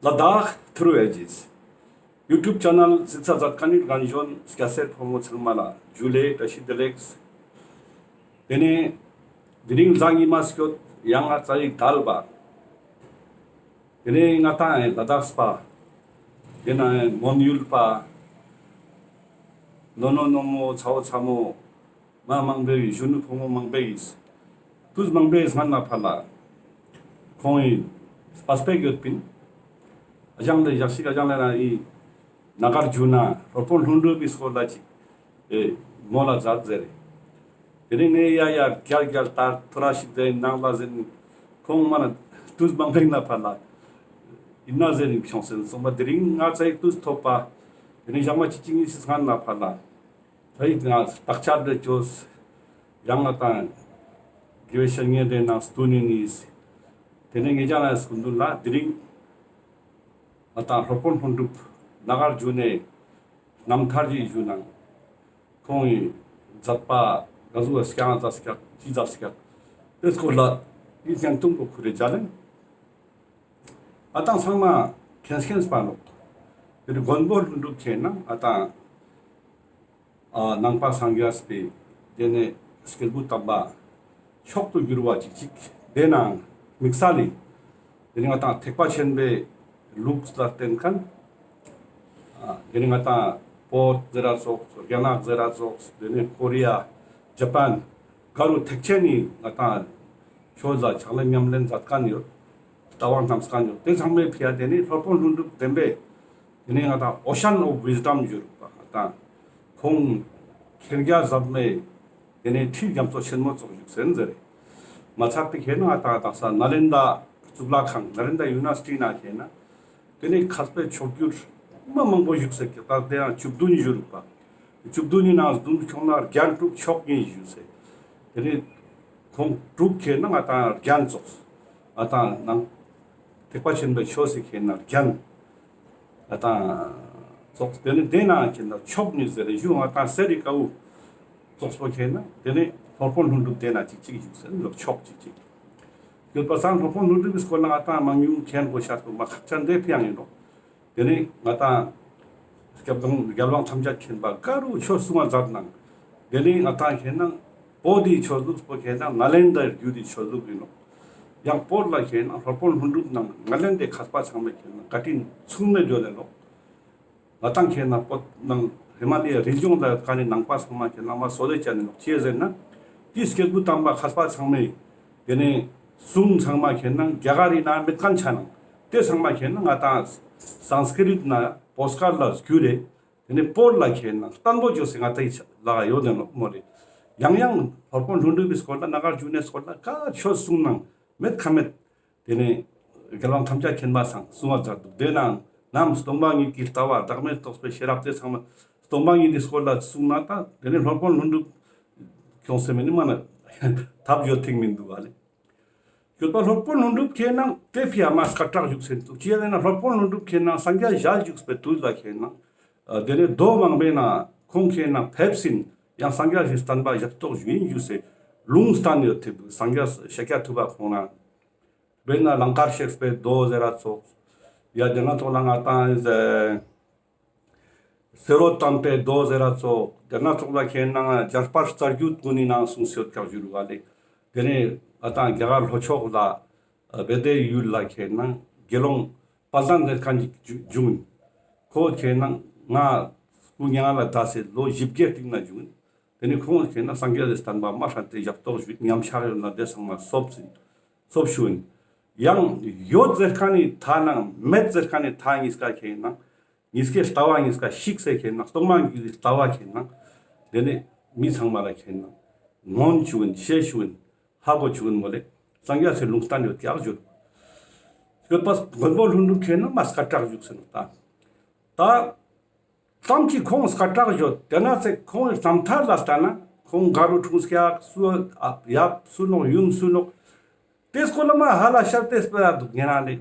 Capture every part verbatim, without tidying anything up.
ལ་དྭགས་ཐུརུ་ཨེ་ཇིས་ཡུ་ཊུབ་ཆེ་ནལ་གཟིགས་ས་མཛད་མཁན་ནི་རྒན་གཞོན་སྐྱ་སེར་ཕོ་མོ་ཚང་མ་ལ་ཇུ་ལེ་བཀྲ་ཤིས་བདེ་ལེགས། དེ་ནས་དེ་རིང་གཟའ་ཉི་མ་སྐྱོད་ཡང་ང་ཙ་ཡིག་དལ་བ། དེ་ནས་ང་ཏང་ལ་དྭགས་པ། དེ་ནས་མོན་ཡུལ་པ། ནོ་ནོ་ནོ་མོ་ཚ་བོ་ཚ་མོ། མ་མང་པོའི་གཞོན་ནུ་ཕོ་མོ་མང་པོའི་དུས་མང་པོའི་སྔན་ན་ཕར་ལ་ཁོང་ངི་སྤ་སྤེ་ཡོད་པིན། ཨ་ཞང་ལེ་ཞག་ཞིག་ཨ་ཞང་ལེ་ན་ཨི་ན་གར་ཇུ་ན་སློབ་དཔོན་ལྷུན་གྲུབ་པའི་སྐོར་ལ་ཅིག་ཨེ་མོལ་ལ་མཛད་ཟེར་རེ། དེ་རིང་ངས་ཡ་ཡ་རྒྱལ་རྒྱལ་ལྟར་ཐོ་ར་ཞིག་ཟེར་ནང་ལ་ཟེར་ཁོང་མ་ན་དུས་མང་པོའི་ན་ཕར་ལ་ཨིན་ན་ཟེར་རིང་ཁྱོང་སེན་སོང་པ། དེ་རིང་ང་ཚའི་དུས་ཐོབ་པ། དེ་རིང་ཞག་མ་ཅིག་ཅིག་ཉིས་ཤིག་སྔན་ན་ཕར་ལ། ད་ཡིག་ང་བརྟག་དཔྱད་དེ་བཅོས། ཡང་ང་ཏང་དགེ་བའི་བཤེས་གཉེན་དེ་ནང་སྟོན་ནི་ནིས། དེ་ནས་ངེད་ཅག་ན་སྐུ་མདུན་ལ་དེ་རིང་ང་ཏང་སློབ་དཔོན་ལྷུན་གྲུབ་ན་གར་ཇུ་ནེ་རྣམ་ཐར་གྱི་ཞུ་ནང་ཁོང་ངི་མཛད་པ་ག་ཟུག་སྐྱང་མཛད་སྐྱག་ཅི་མཛད་སྐྱག་དེ་སྐོར་ལ་ཡིག་ཀྱང་ཐུང་པོ་ཁུ་རེ་ཇལ་ལེན། ང་ཏང་ཚང་མ་མཁྱེན་མཁྱེན་པ་ནོག་དེ་རིང་མགོན་པོ་ལྷུན་གྲུབ་ཁེ་ན་ང་ཏང་ཨ་ནང་པ་སངས་རྒྱས་པའི་དེ་ནས་སྐྱེས་བུ་དམ་པ་མཆོག་ཏུ་གྱུར་བ་ཅིག་ཅིག་དེ་ནང་དམིགས་བསལ་ལི་དེ་ནི་ང་ཏང་ཐེག་པ་ཆེན་པོའི་ལུགས་ལ་བརྟེན་མཁན་ཨ་དེ་ནི་ང་ཏང་བོད་ཟེར་ར་ཙོགས་རྒྱ་ནག་ཟེར་ར་ཙོགས་དེ་ནི་ཀོ་རི་ཡ་ཇ་པན་ག་རུ་ཐེག་ཆེན་ནི་ང་ཏང་ཆོས་ལ་ཕྱག་ལེན་ཉམས་ལེན་མཛད་མཁན་ཡོད། ལྟ་བ་རྣམས་མཁན་ཡོད། དེ་ཚང་མའི་ཕི་ཡ་དེ་ནི་སློབ་དཔོན་ལྷུན་གྲུབ་བདེན་པའི་དེ་ནས་ང་ཏང་ཨོ་ཤན་ཨོབ་ཝིས་ཌམ་ཞུ་རུག་པ། ང་ཏང་ཁོང་ཁེར་རྒྱ་ཟབ་མོའི་དེ་ནས་ཁྲིད་རྒྱ་མཚོ་ཆེན་མོ་ཙོགས་བཞུགས་སེན་ཟེར་རེ། མ་ཚད་པའི་ཁེ་ན་ང་ཏང་དག་ས་ནཱ་ལེནྡྲ་གཙུག་ལག་ཁང་ནཱ་ལེནྡྲ་ཡུ་ནི་ཝར་སི་ཊི་ན་ཁེ་ན་དེ་ནས་མཁས་པའི་མཆོག་གྱུར་མ་མང་པོ་བཞུགས་སེ་ཀྱི་ད་དེ་ཡང་བཅུ་བདུན་ཞུ་རུག་པ། བཅུ་བདུན་ནི་ནང་བདུན་ཁྱོང་ན་རྒྱན་དྲུག་མཆོག་གཉིས་ཞུ་སེ། དེ་ནས་ཁོང་དྲུག་ཁེ་ན་ང་ཏང་རྒྱན་ཙོགས། ང་ཏང་ནང་ཐེག་པ་ཆེན་པོའི་ཆོས་སི་ཁེ་ན་རྒྱན། ང་ཏང་ཙོགས་དེ་ནི་དེ་ན་ཁེ་ན་མཆོག་གཉིས་ཟེར་རེ་ཞུ། ང་ཏང་གསེར་རི་དཀར་པོ་ཙོགས་པོ་ཁེ་ན་དེ་ནི་སློབ་དཔོན་ལྷུན་གྲུབ་དེ་ན་ཅིག་ཅིག་ཞུ་ཟེར་ནོག་མཆོག་ཅིག་ཅིག་ཡོད་པ་སང་སློབ་དཔོན་ལྷུན་གྲུབ་ཀྱི་སྐོར་ལ་ང་ཏང་མང་ཉུང་མཁྱེན་དགོས་ཤེས་པོ་མ་ཁག་ཅན་དེ་ཕི་ཡང་ཡིན་ནོག་དེ་ནས་ང་ཏང་སྐྱབས་དང་རྒྱལ་དབང་ཐམས་ཅད་མཁྱེན་པ་ག་རུ་ཆོས་གསུང་བ་མཛད་ནང་། དེ་ནས་ང་ཏང་ཁེ་ན་བོད་དི་ཆོས་ལུགས་པོ་ཁེ་ན་ནཱ་ལེནྡྲའི་རྒྱུད་དི་ཆོས་ལུགས་ཡིན་ནོག་ཡང་བོད་ལ་ཁེ་ན་སློབ་དཔོན་ལྷུན་གྲུབ་ནང་ནཱ་ལེནྡྲའི་མཁས་པ་ཚང་མས་ཁེ་ན་བཀའ་དྲིན་མཚུངས་མེད་བརྗོད་དེ་ནོག་ང་ཏང་ཁེ་ན་བོད་ནང་ཧི་མ་ལ་ཡའི་རི་ལྗོངས་ལ་ཡོད་མཁན་ནི་ནང་པ་ཚང་མ་ཁེ་ན་མ་སོ་ལེ་ཅན་ནི་ནོག་ཅི་ཟེར་ན། དེ་སྐྱེས་བུ་དམ་པ་མཁས་པ་ཚང་མས་དེ་ནས་གསུང་ཚང་མ་ཁེ་ན་རྒྱ་གར་རི་ན་མེད་མཁན་ཆ་ནང་དེ་ཚང་མ་ཁེ་ན་ང་ཏང་སཾ་སྐྲྀཏ་ན་པོ་སྐར་ལ་བསྒྱུར་རེ། དེ་ནས་བོད་ལ་ཁེ་ན་བརྟན་པོ་བཅོས་སེ་ང་ཏང་ལ་ཡོད་དེ་ནོག་མོ་རེ། ཡང་ཡང་སློབ་དཔོན་ལྷུན་གྲུབ་པའི་སྐོར་ལ་ནཱ་གར་ཇུ་ནེ་སྐོར་ལ་ག་ཆོས་གསུང་ནང་མེད་ཁ་མེད། དེ་ནས་རྒྱལ་དབང་ཐམས་ཅད་མཁྱེན་པ་སང་གསུང་བ་མཛད་འདུག་དེ་ནང་ནམ་སྟོང་པ་ཉིད་ཀྱི་ལྟ་བ་བདག་མེད་རྟོགས་པའི་ཤེས་རབ་དེ་ཚང་མ་སྟོང་པ་ཉིད་ཀྱི་སྐོར་ལ་གསུང་ན་ད་དེ་ནས་སློབ་དཔོན་ལྷུན་གྲུབ་ཁྱོང་སེ་མེ་ནི་མ་ན་ཐབས་ཡོད་ཐིག་མི་འདུག་ག་ལེ། ཡོད་པ་སློབ་དཔོན་ལྷུན་གྲུབ་ཁེ་ན་དེ་ཕི་ཡ་མ་སྐད་གྲགས་བཞུགས་སེ་འདུག་ཅི་ཡ་ལེ་ན་སློབ་དཔོན་ལྷུན་གྲུབ་ཁེ་ན་སངས་རྒྱས་ཞལ་བཞུགས་པའི་དུས་ལ་ཁེ་ན་དེ་ནས་མདོ་མང་པོའི་ནང་ཁོང་ཁེ་ན་ཕེབས་ཟིན་ཡང་སངས་རྒྱས་ཀྱི་བསྟན་པ་ཞབས་ཏོག་ཞུ་ཡིན་ཞུ་སེ་ལུང་བསྟན་ཡོད་ཐིག་འདུག་སངས་རྒྱས་ཤཱཀྱ་ཐུབ་པ་ཁོང་ན། དཔེར་ན་ལང་ཀར་གཤེགས་པའི་མདོ་ཟེར་ར་ཙོགས། ཡ་དེ་ན་ཐོག་ལ་ང་ཏང་ཨེ་ཟེ་རོ་ཏམ་པའི་མདོ་ཟེར་ར་ཙོགས། དེ་ན་ཐོག་ལ་ཁེ་ན་རྒྱ་དཔལ་རྩ་རྒྱུད་ཀུན་ནི་ནང་གསུངས་སེ་ཡོད་ཀྱག་ཞུ་རུ་བ་ལེ། དེ་ནས་ང་ཏང་རྒྱ་གར་ལྷོ་ཕྱོགས་ལ་བེ་དའི་ཡུལ་ལ་ཁེ་ན་དགེ་སློང་དཔལ་ལྡན་ཟེར་མཁན་ཅིག་བྱུང་། ཁོ་ཁེ་ན་ང་སྐུ་མྱ་ངན་ལས་འདས་སེ་ལོ་བཞི་བརྒྱའི་སྟེང་ན་བྱུང་། དེ་ནས་ཁོང་ཁེ་ན་སངས་རྒྱས་སི་བསྟན་པ་མ་ཧྲན་ཏེ་ཞབས་ཏོག་ཞུས་ཉམས་ཆག་ཡོད་ན་དེ་ཚང་མ་སོབ་ཟིན། སོབ་ཞུ་ཡིན། ཡང་ཡོད་ཟེར་མཁན་ནི་མཐའ་ནང་མེད་ཟེར་མཁན་ནི་མཐའ་གཉིས་ཀ་ཁེ་ན་གཉིས་ཀའི་ལྟ་བ་གཉིས་ཀ་ཞིག་སེ་ཁེ་ན་སྟོང་པ་ཉིད་ཀྱི་ལྟ་བ་ཁེ་ན་དེ་ནས་མི་ཚང་མ་ལ་ཁེ་ན་ངོན་ཞུ་ཡིན་ཤེས་ཞུ་ཡིན་ཧ་གོ་ཞུ་ཡིན་མོ་ལེ། སངས་རྒྱས་སི་ལུང་བསྟན་ཡོད་ཀྱག་ཞུ། ཡོད་པ་མགོན་པོ་ལྷུན་གྲུབ་ཁེ་ན་མ་སྐད་གྲགས་བཞུགས་སེ་ནོག་ད། ད། ཙམ་གྱིས་ཁོང་སྐད་གྲགས་ཡོད། དེ་ན་ཚེ་ཁོང་གི་རྣམ་ཐར་ལ་ལྟ་ན་ཁོང་ག་རུ་འཁྲུངས་ཀྱག་སུ་ཡབ་སུ་ནོག་ཡུམ་སུ་ནོག་དེ་སྐོར་ལ་མ་ཧ་ལ་ཤར་ཏེ་སྤེ་ར་འདུག་ཉེ་རང་ལེ།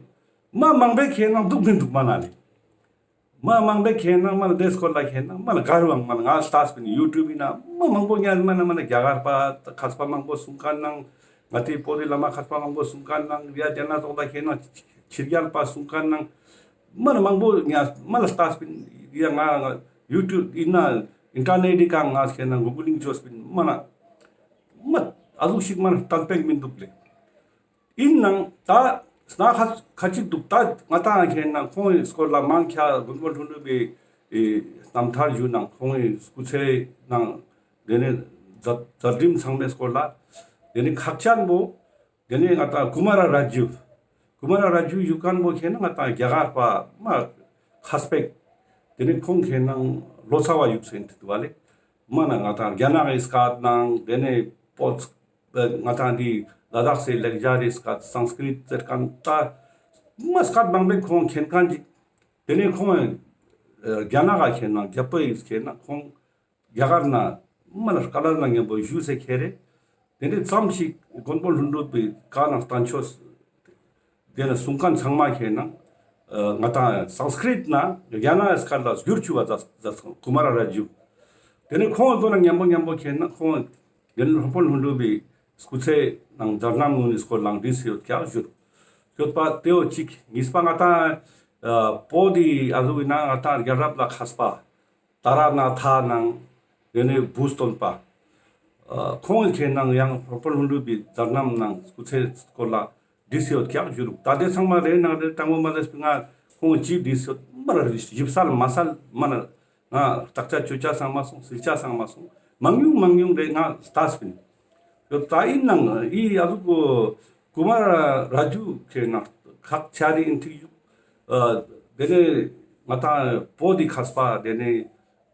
མ་མང་པོའི་ཁེ་ན་འདུག་མི་འདུག་མ་ན་ལེ། མ་མང་པོའི་ཁེ་ན་མ་ན་དེ་སྐོར་ལ་ཁེ་ན་མ་ན་ག་རུའང་མ་ན་ང་ལྟས་པིན་ཡུ་ཊུབ་ཡིན་ན་མ་མང་པོ་ཉན་མ་ན་མ་ན་རྒྱ་གར་པ་མཁས་པ་མང་པོ་གསུང་མཁན་ནང་ང་ཏི་བོད་དི་བླ་མ་མཁས་པ་མང་པོ་གསུང་མཁན་ནང་ཡ་དེ་ན་ཐོག་ལ་ཁེ་ན་ཕྱི་རྒྱལ་པ་གསུང་མཁན་ནང་ མ་ན་མང་པོ་ཡང་མ་ལ་ལྟས་པིན། ཡང་ང་ཡུ་ཊུབ་ཡིན་ན་ཨིན་ཊར་ནེཊ་ཀ་ང་ཁེ་ན་གུ་གུ་ལིང་ཅོས་པིན། མ་ན་མ་ཨ་ཟུག་ཞིག་མ་ན་ཏན་པེག་མིན་འདུག་ལེ། ཡིན་ནང་ད་སྣ་ཁ་ཁ་ཅིག་འདུག། ད་ང་ཏང་ཁེ་ན་ཁོང་གི་སྐོར་ལ་མང་ཁྱ་མགོན་པོ་ལྷུན་གྲུབ་པའི་རྣམ་ཐར་ཞུ་ནང་ཁོང་གི་སྐུ་ཚེ་ནང་དེ་ནས་མཛད་མཛད་རིམ་ཚང་མའི་སྐོར་ལ་དེ་ནས་ཁག་ཅན་པོ། དེ་ནས་ང་ཏང་ཀུ་མ་ར་ར་ཇུ། ཀུ་མ་ར་ར་ཇུ་ཞུ་མཁན་པོ་ཁེ་ན་ང་ཏང་རྒྱ་གར་པ་མ་མཁས་པ་ཞིག། དེ་ནས་ཁོང་ཁེ་ན་ལོ་ཙཱ་བ་ཡུག་སེན་ཏེ་འདུག་པ་ལེ། མ་ན་ང་ཏང་རྒྱ་ནག་གི་སྐད་ནང་དེ་ནས་བོད་ང་ཏང་འདི་ལ་དྭགས་སི་ལེགས་སྦྱར་རི་སྐད་སཾ་སྐྲྀཏ་ཟེར་མཁན་ད་མ་སྐད་མང་པོ་ཁོང་མཁྱེན་མཁན་ཅིག། དེ་ནས་ཁོང་རྒྱ་ནག་ག་ཁེ་ན་རྒྱ་པོ་ཡིས་ཁེ་ན་ཁོང་རྒྱ་གར་ན་མ་ན་ཀ་ལ་ན་མཉམ་པོ་བཞུགས་སེ་ཁྱེར་རེ། དེ་ནས་ཙམ་ཞིག་མགོན་པོ་ལྷུན་གྲུབ་པའི་བཀའ་ནང་བསྟན་བཅོས་དེ་ནས་གསུང་མཁན་ཚང་མ་ཁེ་ན་ང་ཏང་སཾ་སྐྲྀཏ་ནས་རྒྱ་ནག་སྐད་ལ་བསྒྱུར་བཅུག་པ་མཛད་མཛད་སོང་། ཀུ་མ་ར་ར་ཇུ། དེ་ནས་ཁོང་དོ་ན་མཉམ་པོ་མཉམ་པོ་ཁེ་ན་ཁོང་དེ་ནས་སློབ་དཔོན་ལྷུན་གྲུབ་པའི་སྐུ་ཚེ་ནང་མཛད་རྣམ་ངོ་ནི་སྐོར་ལ་འདྲིས་ཡོད་ཀྱག་ཞུ། ཡོད་པ་དེའོ་གཅིག། གཉིས་པ་ང་ཏང་བོད་དི་ཨ་ཟུག་ཡིན་ན་ང་ཏང་རྒྱལ་རབས་ལ་མཁས་པ་ཏཱ་ར་ནཱ་ཐ་ནང་དེ་ནས་བུ་སྟོན་པ། ཁོང་ཁེ་ན་ཡང་སློབ་དཔོན་ལྷུན་གྲུབ་པའི་མཛད་རྣམ་ནང་སྐུ་ཚེ་སྐོར་ལ་འདྲིས་ཡོད་ཀྱག་ཞུ་རུག། ད་དེ་ཚང་མ་རེ་ནང་རེ་དྲང་པོ་མ་ལས་པའི་ང་ཁོང་ཅི་འདྲིས་ཡོད་མ་ར་ཞིབ་གསལ་མ་གསལ་མ་ན་ང་བརྟག་དཔྱད་ཅོ་ཆ་ཚང་མ་སོང་། སིལ་ཆ་ཚང་མ་སོང་། མང་ཉུང་མང་ཉུང་རེ་ང་ལྟས་པིན། ད་ཡིན་ནང་ཨི་ཨ་ཟུག་གོ་ཀུ་མ་ར་ར་ཇུ་ཁེ་ན་ཁག་ཆེ་རིག་ཨིན་ཐིག་ཡུག། དེ་ནས་ང་ཏང་བོད་དི་མཁས་པ་དེ་ནས་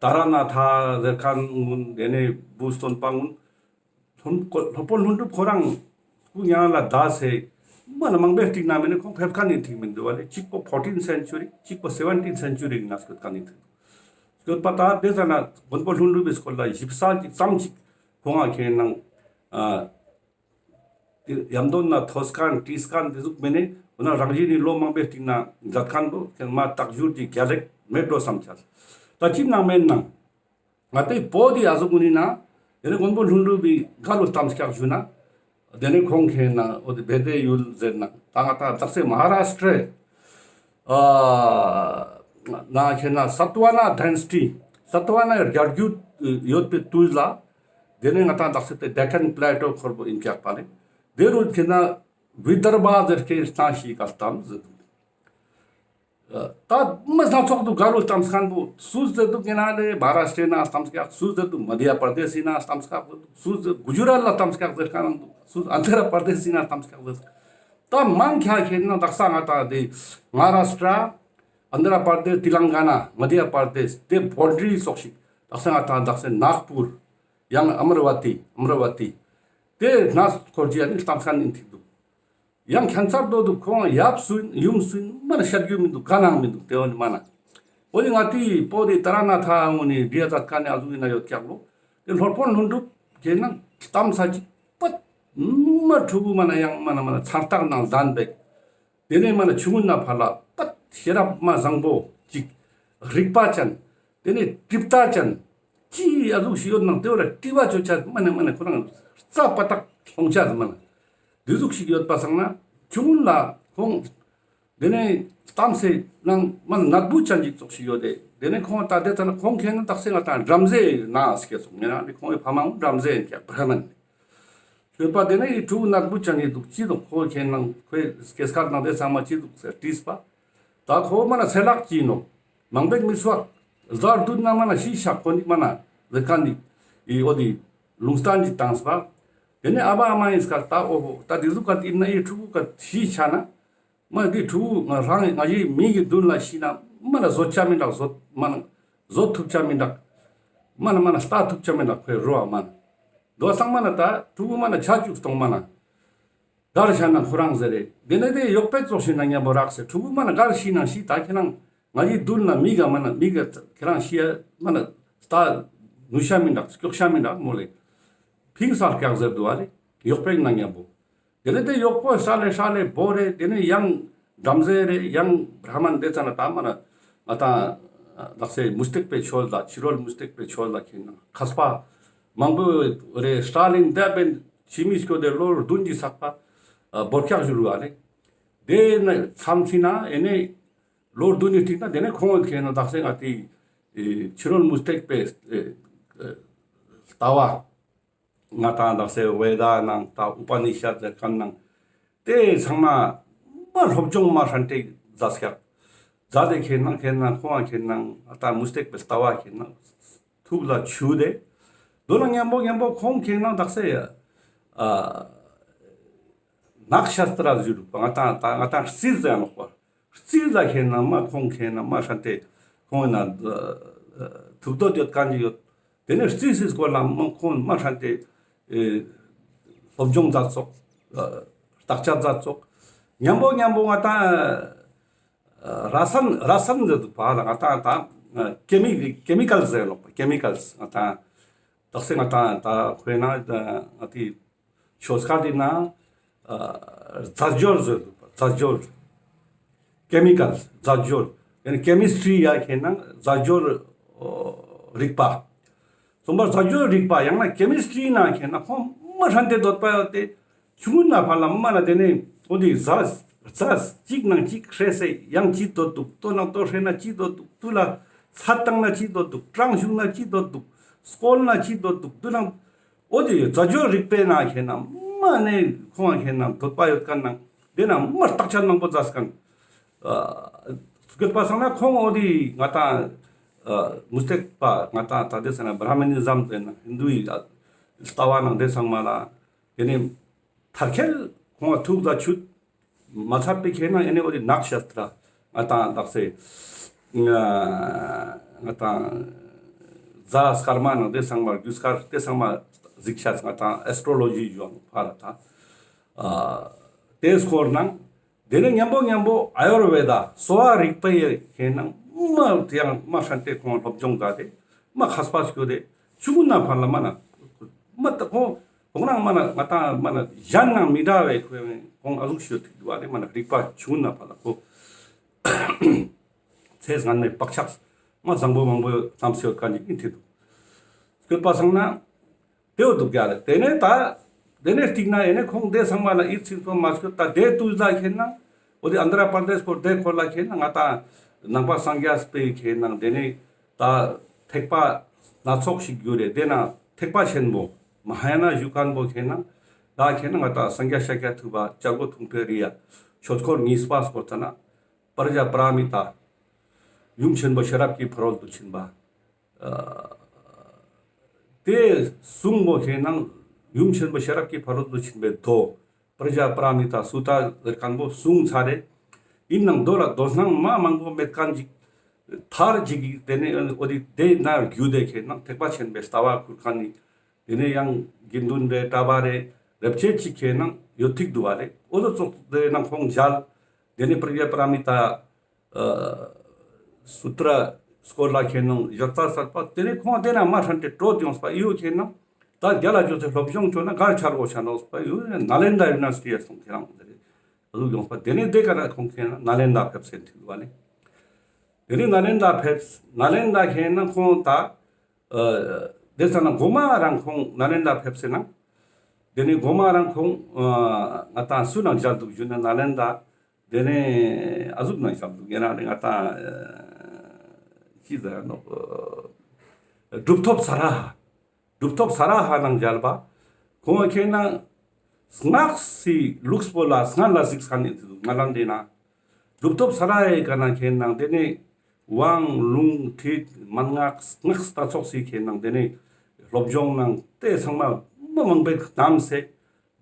ཏཱ་ར་ནཱ་ཐ་ཟེར་མཁན་གུན་དེ་ནས་བུ་སྟོན་པ་གུན་སློབ་དཔོན་ལྷུན་གྲུབ་ཁོ་རང་སྐུ་མྱ་ངན་ལ་འདས་སེ་མ་ན་མང་པོའི་རྟིང་ན་མེད་ནས་ཁོང་ཕེབས་མཁན་ཨིན་ཐིག་མིན་འདུག་པ་ལེ། གཅིག་པོ་ཕོར་ཊིན་སེན་ཅུ་རི་གཅིག་པོ་སེ་བེན་ཊིན་སེན་ཅུ་རི་ནང་སྐྱོད་མཁན་ཨིན་ཐིག། སྐྱོད་པ་ད་དེ་ཙ་ན་མགོན་པོ་ལྷུན་གྲུབ་པའི་སྐོར་ལ་ཞིབ་གསལ་གྱི་ཙམ་ཅིག་ཁོང་ང་ཁེ་ན་ཨ་ཡམ་དོན་ན་ཐོས་མཁན་བྲིས་མཁན་དེ་ཟུག་མེད་ནས་འོ་ན་རང་བཞིན་ནི་ལོ་མང་པོའི་རྟིང་ན་མཛད་མཁན་པོ་ཁེ་ན་མ་དག་ཞུར་གྱི་རྒྱལ་ལེགས་མེད་འགྲོ་བསམ་ཆ། ད་ཅི་ནང་མེད་ནང་ང་ཏི་བོད་དི་ཨ་ཟུག་གུན་ནི་ན་དེ་ནས་མགོན་པོ་ལྷུན་གྲུབ་པའི་ག་ལོ་གཏམ་སྐྱག་ཞུ་ན། དེ་ནས་ཁོང་ཁེ་ན་འོ་དེ་བེ་དེ་ཡུལ་ཟེར་ན་ད་ང་ཏང་དག་ས་མ་ཧཱ་རཱ་ཤི་ཏྲ་ཨ་ན་ཁེ་ན་སཏ་ཝ་ན་ཌའི་ནེ་སི་ཊི་སཏ་ཝ་ན་རྒྱལ་རྒྱུད་ཡོད་པའི་དུས་ལ་དེ་ནས་ང་ཏང་དག་ས་དེ་ཌེ་ཀན་པ་ལེ་ཊོ་ཁོར་པོ་ཨིན་སྐྱག་པ་ལེ། དེ་རུ་ཁེ་ན་བི་དར་བྷ་ཟེར་ཁན་སྟན་ཞིག་ག་ལྟམས་ཟེར་དུག། ད་མི་སྣ་ཚོགས་དུག། ག་རུ་ལྟམས་ཁན་པོ་སུ་ཟེར་དུག་ཡིན་ན་ལེ་མ་ཧཱ་རཱ་ཤི་ཏྲ་ན་ལྟམས་ཀྱག། སུ་ཟེར་དུག་མ་དྷྱ་པར་དེ་སི་ན་ལྟམས་ཀྱག་ཟེར་དུག། སུ་ཟེར་གུ་ཇུ་རཱཏ་ལ་ལྟམས་ཀྱག་ཟེར་ཁན་དུག། སུ་ཨན་དྷྲ་པར་དེ་སི་ན་ལྟམས་ཀྱག་ཟེར་དུག། ད་མང་ཆེ་ཁེ་ན་དག་ས་ང་ཏང་དེ་མ་ཧཱ་རཱ་ཤི་ཏྲ། ཨན་དྷྲ་པར་དེ་སི། ཏི་ལང་ག་ན། མ་དྷྱ་པར་དེ་སི། དེ་བོན་ཌ་རི་ཙོགས་ཤིག། དག་ས་ང་ཏང་དག་ས་ནཱག་པུར། ཡང་ཨ་མ་ར་བ་ཏི། ཨ་མ་ར་བ་ཏི། དེ་ནས་སྐོར་གྱི་ཡ་ནི་ལྟམས་ཁན་ཨིན་ཐིག་དུག། ཡང་ཁྱད་མཚར་དོ་དུག། ཁོང་ཡབ་སུ་ཡུམ་སུ་མ་ན་ཤད་རྒྱུ་མི་དུག། ག་ནང་མི་དུག། དེ་འོ་ནི་མ་ན། འོ་ནི་ང་ཏི་བོད་དི་ཏཱ་ར་ནཱ་ཐ་འོ་ནི་བྲིའ་ཛད་ཁན་ནི་ཨ་ཟུག་ཨིན་ན་ཡོད་ཀྱག་ལོ། དེ་སློབ་དཔོན་ལྷུན་གྲུབ་ཁེ་ན་ལྟམས་ས་ཅིག་པད་མ་ཕྲུ་གུ་མ་ན་ཡང་མ་ན་མ་ན་མཚན་རྟགས་ནང་ལྡན་པའི། དེ་ནས་མ་ན་ཆུང་ངུན་ན་ཕར་ལ་པད་ཤེས་རབ་མ་བཟང་པོ་ཅིག། རིག་པ་ཅན། དེ་ནས་གྲུབ་རྟགས་ཅན། ཅི་ཨ་ཟུག་ཞིག་ཡོད་ནང་དེ་བོ་ལ་དྲི་བ་ཅོ་ཆ་མ་ན་མ་ན་ཁོ་རང་རྩ་པ་ཏག་ལྷོང་ཆ་མ་ན། དེ་ཟུག་ཞིག་ཡོད་པ་སང་ན་ཆུང་ངུན་ལ་ཁོང་། དེ་ནས་ལྟམས་སེ་ནང་མ་ན་ནད་འབུ་ཅན་ཅིག་ཙོགས་ཤིག་ཡོད་དེ། དེ་ནས་ཁོང་ད་དེ་ཙ་ན་ཁོང་ཁེ་ན་དག་ས་ང་ཏང་བྲམ་ཟེ་ན་སྐྱེས་སོང་། ངེ་རང་ནི་ཁོང་གི་ཕ་མ་བྲམ་ཟེ་ཨིན་ཀྱག། བྷྲ་མན། ཞུས་པ་དེ་ནས་ཡི་ཕྲུ་གུ་ནད་འབུ་ཅན་ཅིག་དུག། ཅི་དུག་ཁོ་ཁེ་ན་ཁོའི་སྐྱེས་སྐར་ནང་དེ་ཚང་མ་ཅི་དུག་ཟེར་དྲིས་པ། ད་ཁོ་མ་ན་ཚེ་ལྷག་ཅིག་ནོག། མང་པོ་མི་ཚུགས། ཟ་དུས་ན་མ་ན་ཤི་ཤག་ཁོ་ནི་མ་ན་ཟེར་ཁན་ནི་ཨི་འོ་དེ་ལུང་བསྟན་ཅིག་བཏངས་པ། དེ་ནས་ཨ་བ་ཨ་མ་ཨིན་སྐར་ད་འོ་ཧོ་ད་དེ་ཟུག་ག་ཨིན་ན་ཡི་ཕྲུ་གུ་ག་ཤི་ཆ་ན། མ་ན་དེ་ཕྲུ་གུ་ང་རང་ང་ཞིག་མི་གི་མདུན་ལ་ཤི་ན་མ་ན་བཟོད་ཆ་མི་འདུག། བཟོད་མ་ན་བཟོད་ཐུབ་ཆ་མི་འདུག། མ་ན་མ་ན་ལྟ་ཐུབ་ཆ་མི་འདུག་ཁོའི་རོ་བ་མ་ན། དོ་སང་མ་ན་ད་ཕྲུ་གུ་མ་ན་ཆ་བཅུག་སྟོང་མ་ན། གར་ཤ་ན་ཁོ་རང་ཟེར་རེ། དེ་ནས་དེ་ཡོག་པེག་ཙོགས་ཤིག་ན་ཉམ་པོ་རག་སེ་ཕྲུ་གུ་མ་ན་གར་ཤི་ན་ཤི། ད་ཁྱེ་རང་ང་ཞིག་མདུན་ལ་མི་ག་མ་ན་མི་ག་ཁྱེ་རང་ཤི་ཡ་མ་ན་ད་ནུ་ཤ་མི་འདུག། སྐྱོག་ཤ་མི་འདུག་མོ་ལེ། ཕིང་སལ་ཀྱག་ཟེར་དུག་ཨ་ལེ། ཡོག་པེག་ན་ཉམ་པོ། དེ་ནས་དེ་ཡོག་པོ་ཧྲ་ལེ་ཧྲ་ལེ་བོ་རེ། དེ་ནས་ཡང་བྲམ་ཟེ་རེ་ཡང་བྷྲ་མན་དེ་ཙ་ན་ད་མ་ན་ང་ཏང་དག་ས་མུ་སྟེགས་པའི་ཆོས་ལ་ཕྱི་རོལ་མུ་སྟེགས་པའི་ཆོས་ལ་ཁེ་ན་མཁས་པ་མང་པོ་རེ་ཧྲ་ལེ་འདས་པའི་ཕྱི་མི་སྐྱོད་དེ་ལོ་བདུན་གྱི་ཚག་པ་བོར་ཀྱག་ཞུ་རུ་ཨ་ལེ། དེ་ནས་མཚམས་ཅིག་ན་ཨེ་ནས། ལོ་བདུན་ནི་ཐིག་ན་དེ་ནས་ཁོང་གི་ཁེ་ན་དག་ས་ང་ཏི་ཕྱི་རོལ་མུ་སྟེགས་པའི་ལྟ་བ། ང་ཏང་དག་ས་ཝེ་དཱ་ནང་ད་ཨུ་པ་ནི་ཤད་ཟེར་ཁན་ནང་དེ་ཚང་མ་མ་སློབ་སྦྱོང་མ་ཧྲན་ཏེ་མཛད་ཀྱག། མཛད་དེ་ཁེ་ན་ཁེ་ན་ཁོང་ཁེ་ན་ད་མུ་སྟེགས་པའི་ལྟ་བ་ཁེ་ན་ཐུགས་ལ་ཆུད་དེ། དོ་ན་མཉམ་པོ་མཉམ་པོ་ཁོང་ཁེ་ན་དག་ས་ཨ་ནག་ཤ་སྟྲ་ཟེར་རུག་པ། ང་ཏང་ད་ང་ཏང་རྩིས་ཟེར་ནོག་པ། རྩིས་ལ་ཁེ་ན་མ་ཁོང་ཁེ་ན་མ་ཧྲན་ཏེ་ཁོང་ན་ཐུགས་འདོད་ཡོད་ཁན་ཅིག་ཡོད། དེ་ནས་རྩིས་སི་སྐོར་ལ་མ་ཁོང་མ་ཧྲན་ཏེ་ཨེ་སློབ་སྦྱོང་མཛད་ཙོག། ཨ་བརྟག་དཔྱད་མཛད་ཙོག། མཉམ་པོ་མཉམ་པོ་ང་ཏང་ཨ་ར་སན་ར་སན་ཟེར་དུག་པ་ལ། ང་ཏང་ད་ཀེ་མི་ཀེ་མི་ཀལ་ཟེར་ནོག་པ། ཀེ་མི་ཀལ་ང་ཏང་དག་ས་ང་ཏང་ད་ཁོ་ན་ང་ཏི་ཆོས་ཁ་དེ་ན་ཨ་རྫས་སྦྱོར་ཟེར་དུག་པ། རྫས་སྦྱོར། ཀེ་མི་ཀལ་རྫས་སྦྱོར། ཡང་ན་ཀེ་མི་སི་ཊྲི་ཡ་ཁེ་ན་རྫས་སྦྱོར་རིག་པ། གསུམ་པ་རྫས་སྦྱོར་རིག་པ་ཡང་ན་ཀེ་མི་སི་ཊྲི་ན་ཁེ་ན་ཁོང་མ་ཧྲན་ཏེ་འདོད་པ་ཡོད་དེ། ཆུང་ངུན་ན་ཕར་ལ་མ་ན་དེ་ནས་འོ་དེ་རྫས་རྫས་གཅིག་ནང་གཅིག་ཧྲེ་སེ་ཡང་ཅི་འདོད་དུག། ལྟོ་ནང་ལྟོ་ཧྲེ་ན་ཅི་འདོད་དུག། དུ་ལ་ཚད་བཏང་ན་ཅི་འདོད་དུག། གྲངས་ཞུགས་ན་ཅི་འདོད་དུག། སྐོལ་ན་ཅི་འདོད་དུག། དུ་ནང་འོ་དེ་རྫས་སྦྱོར་རིག་པའི་ནང་ཁེ་ན་མ་ནས་ཁོང་ཁེ་ན་འདོད་པ་ཡོད་ཁན་ནང་དེ་ན་མ་བརྟག་དཔྱད་མང་པོ་མཛད་ཁན། ཨ་སྐྱོད་པ་སང་ན་ཁོང་འོ་དེ་ང་ཏང་ཨ་མུ་སྟེགས་པ་ང་ཏང་ད་དེ་སང་ན་བྲ་མ་ནི་ཛམ་ཟེར་ན་ཧིན་དུའི་ལྟ་བ་ནང་དེ་ཚང་མ་ལ་དེ་ནས་མཐར་འཁྱོལ་ཁོང་ཐུགས་ལ་ཆུད། མ་ཚད་པའི་ཁེ་ན་ཨེ་ནི་འོ་དེ་ནག་ཤ་སྟྲ་ང་ཏང་དག་ས་ང་ཏང་གཟའ་སྐར་མ་ནང་དེ་ཚང་མ་རྒྱུ་སྐར་དེ་ཚང་མ་གཟིགས་ཤེས་ང་ཏང་ཨེ་སི་ཊྲོ་ལོ་ཇི་ཡོང་ཕར་ད་ཨ་དེ་སྐོར་ནང་དེ་ནས་མཉམ་པོ་མཉམ་པོ་ཨ་ཡུར་ཝེ་དཱ་གསོ་བ་རིག་པའི་ཁེ་ན་མ་དེ་ཡང་མ་ཧྲན་ཏེ་ཁོང་སློབ་སྦྱོང་མཛད་དེ་མ་མཁས་པ་ཞིག་ཡོད་དེ། ཆུང་ངུན་ན་ཕར་ལ་མ་ན་མ་ད་ཁོང་ཁོང་རང་མ་ན་ང་ཏང་མ་ན་གཞན་ནང་མི་འདྲ་བའི་ཁོང་ཨ་ཟུག་ཤོད་ཐིག་འདུག་པ་ལེ། མ་ན་རིག་པ་ཆུང་ངུན་ན་ཕར་ལ་ཁོ་ཚེ་སྔ་མའི་བག་ཆགས་མ་བཟང་པོ་མང་པོ་ལམ་སེ་ཡོད་ཁན་ཅིག་ཨིན་ཐིག་འདུག། སྐྱོད་པ་སང་ན་དེ་འོ་འདུག་ཡ་ལེ། དེ་ནས་ད་དེ་ནས་སྟིང་ན་ཨེ་ནས་ཁོང་དེ་ཚང་མ་ལ་ཨིད་ཚིམ་ཚོ་མ་སྐྱོད། ད་དེ་དུས་ལ་ཁེ་ན་འོ་དེ་ཨན་དྷྲ་པར་དེཤ་སྐོར་དེ་ཁོ་ལ་ཁེ་ན་ང་ཏང་ནང་པ་སངས་རྒྱས་པའི་ཁེ་ན་དེ་ནས་ད་ཐེག་པ་སྣ་ཚོགས་ཤིག་གྱུར་རེ། དེ་ན་ཐེག་པ་ཆེན་པོ་མ་ཧཱ་ཡ་ན་ཞུ་ཁན་པོ་ཁེ་ན་ད་ཁེ་ན་ང་ཏང་སངས་རྒྱས་ཤཱཀྱ་ཐུབ་པ་བྱ་རྒོད་ཐུང་ཕའི་རི་ཡ་ཆོས་འཁོར་གཉིས་པ་སྐོར་ཙ་ན་པྲཛྙཱ་པཱ་ར་མི་ཏཱ་ཡུམ་ཆེན་པོ་ཤེས་རབ་ཀྱི་ཕ་རོལ་ཏུ་ཕྱིན་པ། ཨ་དེ་གསུང་པོ་ཁེ་ན་ཡུམ་ཆེན་པོ་ཤེས་རབ་ཀྱི་ཕ་རོལ་ཏུ་ཕྱིན་པའི་མདོ་པྲཛྙཱ་པཱ་ར་མི་ཏཱ་སུ་ཏྲ་ཟེར་ཁན་པོ་གསུང་ཚར་རེ། ཨིན་ནང་མདོ་ལ་མདོ་སྣང་མ་མང་པོ་མེད་ཁན་ཅིག་ཐར་ཅིག་གི་དེ་ནས་འོ་དེ་དེ་ན་རྒྱུད་དེ་ཁེ་ན་ཐེག་པ་ཆེན་པོའི་ལྟ་བ་ཁུར་ཁན་ནི་དེ་ནས་ཡང་དགེ་འདུན་རེ་གྲྭ་པ་རེ་རེ་བྱེད་ཅིག་ཁེ་ན་ཡོད་ཐིག་འདུག་པ་ལེ། འོ་དོ་ཙོགས་དེ་ནང་ཁོང་མཇལ། དེ་ནས་པྲཛྙཱ་པཱ་ར་མི་ཏཱ་ཨ་སུ་ཏྲ་སྐོར་ལ་ཁེ་ན་ཡོད་ཙ་ཙ་པ་དེ་ནས་ཁོང་དེ་ན་མ་ཧྲན་ཏེ་དྲོད་ཡོངས་པ་ཡོད་ཁེ་ན་ད་རྒྱ་ལ་ཅོས་ཏེ་སློབ་སྦྱོང་ཅོ་ན་གར་ཆ་རོགས་ཆ་ནོག་པ་ཡོད། ནཱ་ལེནྡྲ་ཡུ་ནི་ཝར་སི་ཊི་ཡ་སོང་ཁེ་རང་དེ་རེ་ཨ་ཟུག་ཡོངས་པ། དེ་ནས་དེ་ཀ་ན་ཁོང་ཁེ་ན་ནཱ་ལེནྡྲ་ཕེབས་སེ་ཐིག་འདུག་པ་ལེ། དེ་ནས་ནཱ་ལེནྡྲ་ཕེབས། ནཱ་ལེནྡྲ་ཁེ་ན་ཁོང་ད་ཨ་དེ་ཙ་ན་གོ་མ་རང་ཁོང་ནཱ་ལེནྡྲ་ཕེབས་སེ་ན། དེ་ནས་གོ་མ་རང་ཁོང་ཨ་ང་ཏང་སུ་ནང་མཇལ་འདུག་ཞུ་ན་ནཱ་ལེནྡྲ་དེ་ནས་ཨ་ཟུག་ནང་མཇལ་འདུག་ཡིན་ན་ང་ཏང་ཨ་ཅི་ཟེར་ནོག་ཨ་གྲུབ་ཐོབ་ས་ར་ཧ། གྲུབ་ཐོབ་ས་ར་ཧ་ནང་མཇལ་བ། ཁོང་ཁེ་ན་སྔགས་སི་ལུགས་པོ་ལ་སྔ་ལ་གཟིགས་ཁན་ནི་དུ་ང་ལ་འདི་ན། གྲུབ་ཐོབ་ས་ར་ཧའི་ཀ་ན་ཁེ་ན་དེ་ནས་དབང་ལུང་ཁྲིད་མན་ངག་སྔགས་ལྟ་ཚོགས་སི་ཁེ་ན་དེ་ནས་སློབ་སྦྱོང་ནང་དེ་ཚང་མ་མ་མང་པོ་བསྡམས་སེ་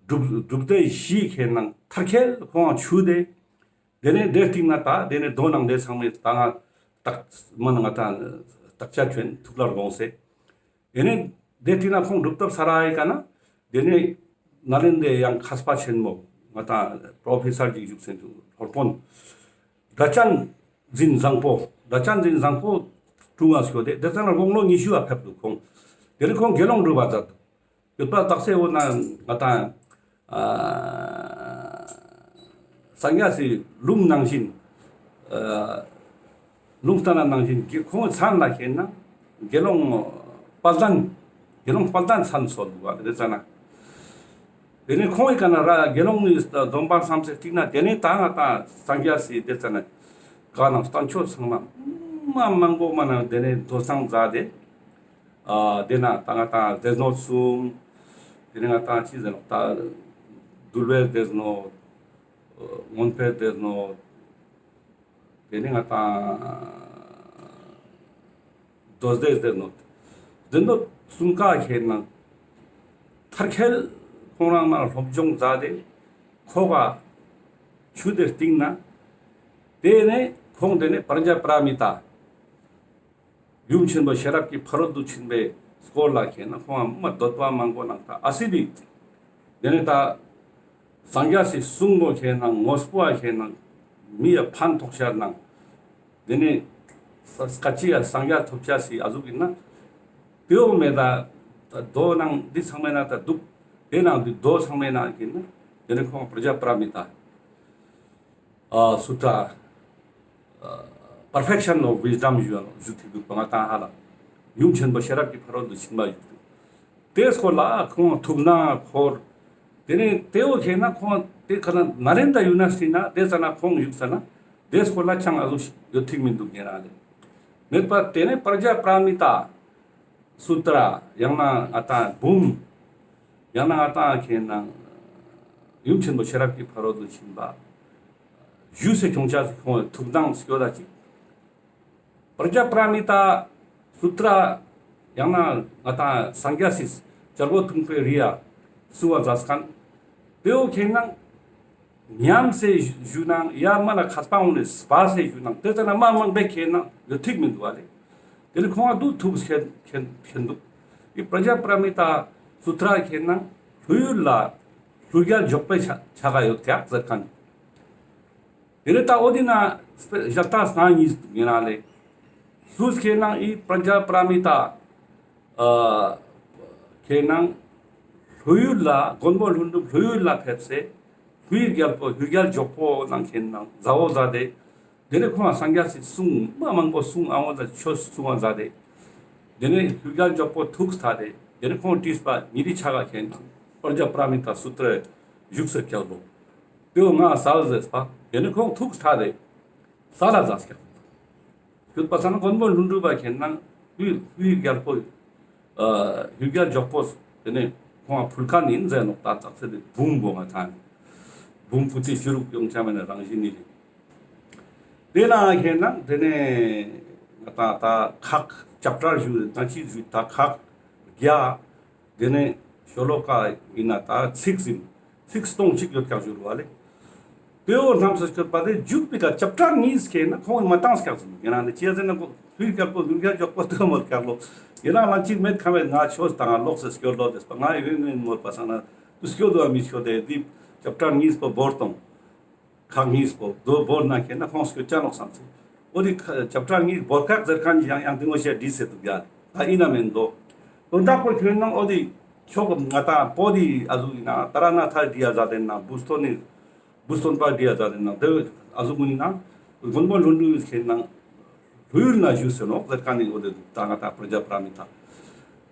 སྒྲུབ་སྒྲུབ་སྡེ་བཞི་ཁེ་ན་མཐར་འཁྱོལ་ཁོང་ཆུད་དེ། དེ་ནས་དེ་སྟིང་ན་ད་དེ་ནས་མདོ་ནང་དེ་ཚང་མའི་ད་ང་བརྟག་མ་ན་ང་ད་བརྟག་དཔྱད་ཅོ་ཨིན་ཐུགས་ལ་དགོངས་སེ། དེ་ནས་དེ་སྟིང་ན་ཁོང་གྲུབ་ཐོབ་ས་ར་ཧའི་ཀ་ན་དེ་ནས་ནཱ་ལེནྡྲའི་ཡང་མཁས་པ་ཆེན་མོ་ང་ད་པྲོ་ཕེ་སར་ཅིག་བཞུགས་སེ་འདུག་སློབ་དཔོན་སྒྲ་གཅན་འཛིན་བཟང་པོ། སྒྲ་གཅན་འཛིན་བཟང་པོ་དྲུང་ང་སྐྱོད་དེ་དེ་ཙ་ན་དགུང་ལོ་ཉི་ཤུ་བ་ཕེབས་འདུག་ཁོང་། དེ་ནས་ཁོང་དགེ་སློང་སྒྲུབ་པ་མཛད་འདུག། ཡོད་པ་དག་ས་འོ་ན་ང་ད་ཨ་སངས་རྒྱས་སི་ལུང་ནང་བཞིན་ཨ་ལུང་བསྟན་ནང་བཞིན་གི་ཁོང་མཚན་ལ་ཁེ་ན་དགེ་སློང་དཔལ་ལྡན། དགེ་སློང་དཔལ་ལྡན་མཚན་གསོལ་འདུག་པ་དེ་ཙ་ན། དེ་ནས་ཁོང་གི་ཀ་ན་ར་དགེ་སློང་ནི་སྡོམ་པ་བསམ་སེ་སྟིང་ན་དེ་ནས་ད་ང་ད་སངས་རྒྱས་སི་དེ་ཙ་ན་ ག་ནང་བསྟན་བཅོས་ཚང་མ་མ་མང་པོ་མ་ན་དེ་ནས་མདོ་ཚང་མཛད་དེ། ཨ་དེ་ན་ད་ང་ཏང་སྡེ་སྣོད་གསུམ། དེ་ནས་ང་ཏང་ཅི་ཟེར་ནོག་ད་འདུལ་བའི་སྡེ་སྣོད། མངོན་པའི་སྡེ་སྣོད། དེ་ནས་ང་ཏང་མདོ་སྡེའི་སྡེ་སྣོད། སྡེ་སྣོད་གསུམ་ཀ་ཁྱེར་ན་མཐར་འཁྱོལ་ཁོང་རང་ན་སློབ་སྦྱོང་མཛད་དེ་ཁོ་ག་ཆུ་དེ་སྟིང་ན། དེ་ནས་ཁོང་དེ་ནས་པྲཛྙཱ་པཱ་ར་མི་ཏཱ། ཡུམ་ཆེན་པོ་ཤེས་རབ་ཀྱི་ཕ་རོལ་ཏུ་ཕྱིན་པའི་སྐོར་ལ་ཁྱེར་ན་ཁོང་མ་འདོད་པ་མང་པོ་ནང་ད་ཨ་སི་བི། དེ་ནས་ད་སངས་རྒྱས་སི་གསུང་པོ་ཁྱེར་ན་དངོས་པོ་ཨ་ཁྱེར་ན་མི་ཡ་ཕན་ཐོགས་ཤར་ནང་། དེ་ནས་སྐད་ཅིག་ཡ་སངས་རྒྱས་ཐོབ་ཆ་སི་ཨ་ཟུག་ཡིན་ན། དེའོ་མེད་ད་རྡོ་ནང་འདི་ཚང་མའི་ནང་ད་འདུག་དེ་ནང་འདི་རྡོ་ཚང་མའི་ནང་ཡིན་ན། དེ་ནས་ཁོང་པྲཛྙཱ་པཱ་ར་མི་ཏཱ། ཨ་སུ་ཏྲ། པར་ཕེག་ཤན་ཨོཕ་ཝིས་ཌམ་ཞུ་ཞུ་ཐིག་འདུག་པ་ང་ཏང་ཧ་ལ། ཡུམ་ཆེན་པོ་ཤེས་རབ་ཀྱི་ཕ་རོལ་ཏུ་ཕྱིན་པ་ཞུ་ཐིག་དེ་སྐོར་ལ་ཁོང་ཐུགས་སྣང་འཁོར། དེ་ནས་དེའོ་ཁྱེར་ན་ཁོང་དེ་ཁ་ན་ནཱ་ལེནྡྲ་ཡུ་ནི་ཝར་སི་ཊི་ན་དེ་ཙ་ན་ཁོང་བཞུགས་ས་ན་དེ་སྐོར་ལ་ཅང་ཨ་ཟུག་ཡོད་ཐིག་མི་འདུག་ཉེ་རང་ལེ། མེད་པ་དེ་ནས་པྲཛྙཱ་པཱ་ར་མི་ཏཱ། སུ་ཏྲ། ཡང་ན་ང་ཏང་འབུམ། ཡང་ན་ང་ཏང་ཁྱེར་ན་ཡུམ་ཆེན་པོ་ཤེས་རབ་ཀྱི་ཕ་རོལ་ཏུ་ཕྱིན་པ། ཞུས་སེ་ཁྱོང་ཆ་ཁོང་ཐུགས་སྣང་སྐྱོད་ད་ཅིག་པྲཛྙཱ་པཱ་ར་མི་ཏཱ། སུ་ཏྲ། ཡང་ན་ང་ཏང་སངས་རྒྱས་སི་བྱ་རྒོད་འཐུང་པའི་རི་ཡ་གསུང་བ་མཛད་མཁན། དེའོ་ཁྱེར་ན། ཉམས་སེ་ཞུ་ནང་ཡ་མ་ན་མཁས་པ་འོང་ནས་སྦ་སེ་ཞུ་ནང་དེ་ཙ་ན་མ་མང་པོ་ཁྱེར་ན་ཡོད་ཐིག་མི་འདུག་བ་ལེ། དེ་ནི་ཁོང་ང་འདུག་ཐུགས་ཁྱེར་ཁྱེར་ཁྱེར་འདུག་ཡི་པྲཛྙཱ་པཱ་ར་མི་ཏཱ་སུ་ཏྲ་ཁྱེར་ན་ལྷོ་ཡུལ་ལ་ལྷོ་རྒྱལ་འཇོག་པའི་ཆ་ཆ་ག་ཡོད་ཀྱག་ཟེར་མཁན། དེ་ནི་ད་འོ་དེ་ན་ཞག་ད་སྣང་གཉིས་འདུག་ཡིན་ན་ལེ། སུ་ཁྱེར་ན་ཡི་པྲཛྙཱ་པཱ་ར་མི་ཏཱ། ཨ་ཁྱེར་ན་ལྷོ་ཡུལ་ལ་མགོན་པོ་ཀླུ་སྒྲུབ་ལྷོ་ཡུལ་ལ་ཕེབས་སེ་ལྷོའི་རྒྱལ་པོ་ལྷོ་རྒྱལ་འཇོག་པོ་ནང་ཁྱེར་ན་མཛའ་བོ་མཛད་དེ། དེ་ནས་ཁོང་ལ་སངས་རྒྱས་སི་གསུང་མ་མང་པོ་གསུང་ཨ་བོ་ད་ཆོས་གསུང་བ་མཛད་དེ། དེ་ནས་ལྷོ་རྒྱལ་འཇོག་པོ་ཐུགས་ཐད་དེ་དེ་ནས་ཁོང་དྲིས་པ་ཉེ་རི་ཆ་ག་ཁྱེར་ན་པྲཛྙཱ་པཱ་ར་མི་ཏཱ་སུ་ཏྲ་བཞུགས་སེ་རྒྱལ་པོ་དེའོ་ང་སལ་ཟེར་པ། དེ་ནས་ཁོང་ཐུགས་ཐད་དེ་སལ་ལ་མཛད་ཀྱག་སྐྱོད་པ་སང་ན་མགོན་པོ་ཀླུ་སྒྲུབ་པ་ཁྱེར་ན་ལྷོའི་ལྷོའི་རྒྱལ་པོ། ཨ་ལྷོའི་རྒྱལ་འཇོག་པོ་དེ་ནས་ཁོང་ང་ཕུལ་མཁན་ཡིན་ཟེར་ནོག་ད་ཙག་ཚེ་དེ་འབུམ་པོ་ང་ཐང་འབུམ་པོ་ཏི་ཅུ་རུག་ཡོང་ཆ་མེད་ན་རང་བཞིན་ནི་རེད། དེ་ན་ཁྱེར་ན་དེ་ནས་ང་ད་ད་ཁག་ཅབ་ཊར་ཞུ་ན་ཅི་ཞུ་ད་ཁག་བརྒྱ། དེ་ནས་ཤོ་ལོ་ཀ་ཡིན་ན་ད་ཚིག་ཟིན་ཚིག་སྟོང་གཅིག་ཡོད་ཀྱག་ཞུ་རུ་བ་ལེ། དེའོ་རྣམས་སུ་སྐྱོད་པ་དེ་འཇུག་པའི་ཀ་ཅབ་ཊར་གཉིས་ཁྱེར་ན་ཁོང་མ་བཏང་སྐྱག་ཟིན་ཡིན་ན་ནི་ཅི་ཡ་ཟེར་ན་ཁོ་ལྷོའི་རྒྱལ་པོ་ལྷོའི་རྒྱལ་འཇོག་པོ་དེ་མོལ་ཀྱག་ལོ། ཡིན་ན་ལ་གཅིག་མེད་ཁ་མེད་ང་ཆོས་དང་ལོག་སེ་སྐྱོད་ལོ་དེས་པ་ང་ཡི་བེ་མིན་མོལ་པ་སང་ན་དུ་སྐྱོད་དུ་བ་མི་སྐྱོད་དེ་དེ་ཅབ་ཊར་གཉིས་པོ་བོར་དང་། ཁག་གཉིས་པོ་དོ་བོར་ན་ཁྱེར་ན་ཁོང་སྐྱོད་ཅ་ནོག་བསམ་ཚེ། འོ་དེ་ཅབ་ཊར་གཉིས་བོར་ཁག་ཟེར་མཁན་གྱི་ཡང་ཡང་དེ་ངོ་ཤེས་བྲིས་སེ་འདུག་ཡ། ད་ཡིན་ན་མེན་དོ། དོན་དག་པོ་ཁྱོད་ནང་འོ་དེ་ཁྱོད་ང་ད་པོ་དེ་ཨ་ཟུག་ཡིན་ན་ད་ར་ན་ཐ་བྲིས་ཡ་ཟ་དེ་ན་བུ་སྟོན་ནི་བུ་སྟོན་པ་བྲིས་ཡ་ཟ་དེ་ན་དེ་ཨ་ཟུག་ཡིན་ན་མགོན་པོ་ཀླུ་སྒྲུབ་ཁྱེར་ན་ལྷོ་ཡུལ་ན་བཞུགས་སེ་ནོག་ཟེར་མཁན་ནི་འོ་དེ་འདུག་ད་ང་ད་པྲཛྙཱ་པཱ་ར་མི་ཏཱ།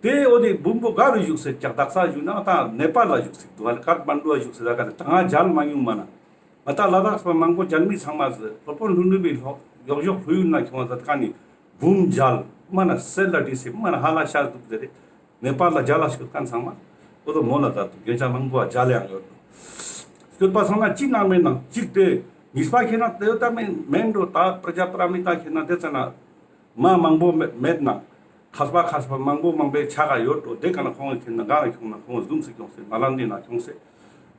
དེ་འོ་དེ་བུམ་པོ་ག་རུ་བཞུགས་སེ་ཀྱག་དག་ས་བཞུགས་ན་ད་ནེ་པཱལ་ལ་བཞུགས་སེ་འདུག་ཧ་ལ་ཀཏ་མན་ཌུ་ལ་བཞུགས་སེ་ད་ག་ད་ང་མཇལ་མ་མྱོང་མ་ན། ང་ད་ལ་དྭགས་པ་མང་པོ་མཇལ་མི་ཚང་མ་ཟེར་སློབ་དཔོན་ཀླུ་སྒྲུབ་པའི་ལྷོ་ཡོག་ཡོག་ལྷོ་ཡུལ་ན་ཁྱོང་བ་ཟེར་མཁན་ནི་བུམ་མཇལ་མ་ན་གསེར་ལ་བྲིས་སེ་མ་ན་ཧ་ལ་ཤར་འདུག་ཟེར་རེད། ནེ་པཱལ་ལ་མཇལ་ལ་སྐྱོད་མཁན་ཚང་མ་འོ་དོ་མོ་ལ་ད་འདུག་རྒྱན་ཆ་མང་པོ་བ་མཇལ་ཡང་ཡོད་འདུག་སྐྱོད་པ་སང་ན་ཅི་ནང་མེད་ནང་གཅིག་དེ་གཉིས་པ་ཁྱེར་ན་དེ་ཡོད་ད་མེན་མེན་འགྲོ་ད་པྲཛྙཱ་པཱ་ར་མི་ཏཱ་ཁྱེར་ན་དེ་ཙ་ན། མ་མང་པོ་མེད་མེད་ན། མཁས་པ་མཁས་པ་མང་པོ་མང་པོའི་ཆ་ག་ཡོད་འགྲོ་དེ་ག་ན་ཁོང་གི་ཁྱེར་ན་ག་ན་ཁྱོང་ན་ཁོང་བཟུང་སེ་ཁྱོང་སེ་མ་ལ་འདི་ན་ཁྱོང་སེ།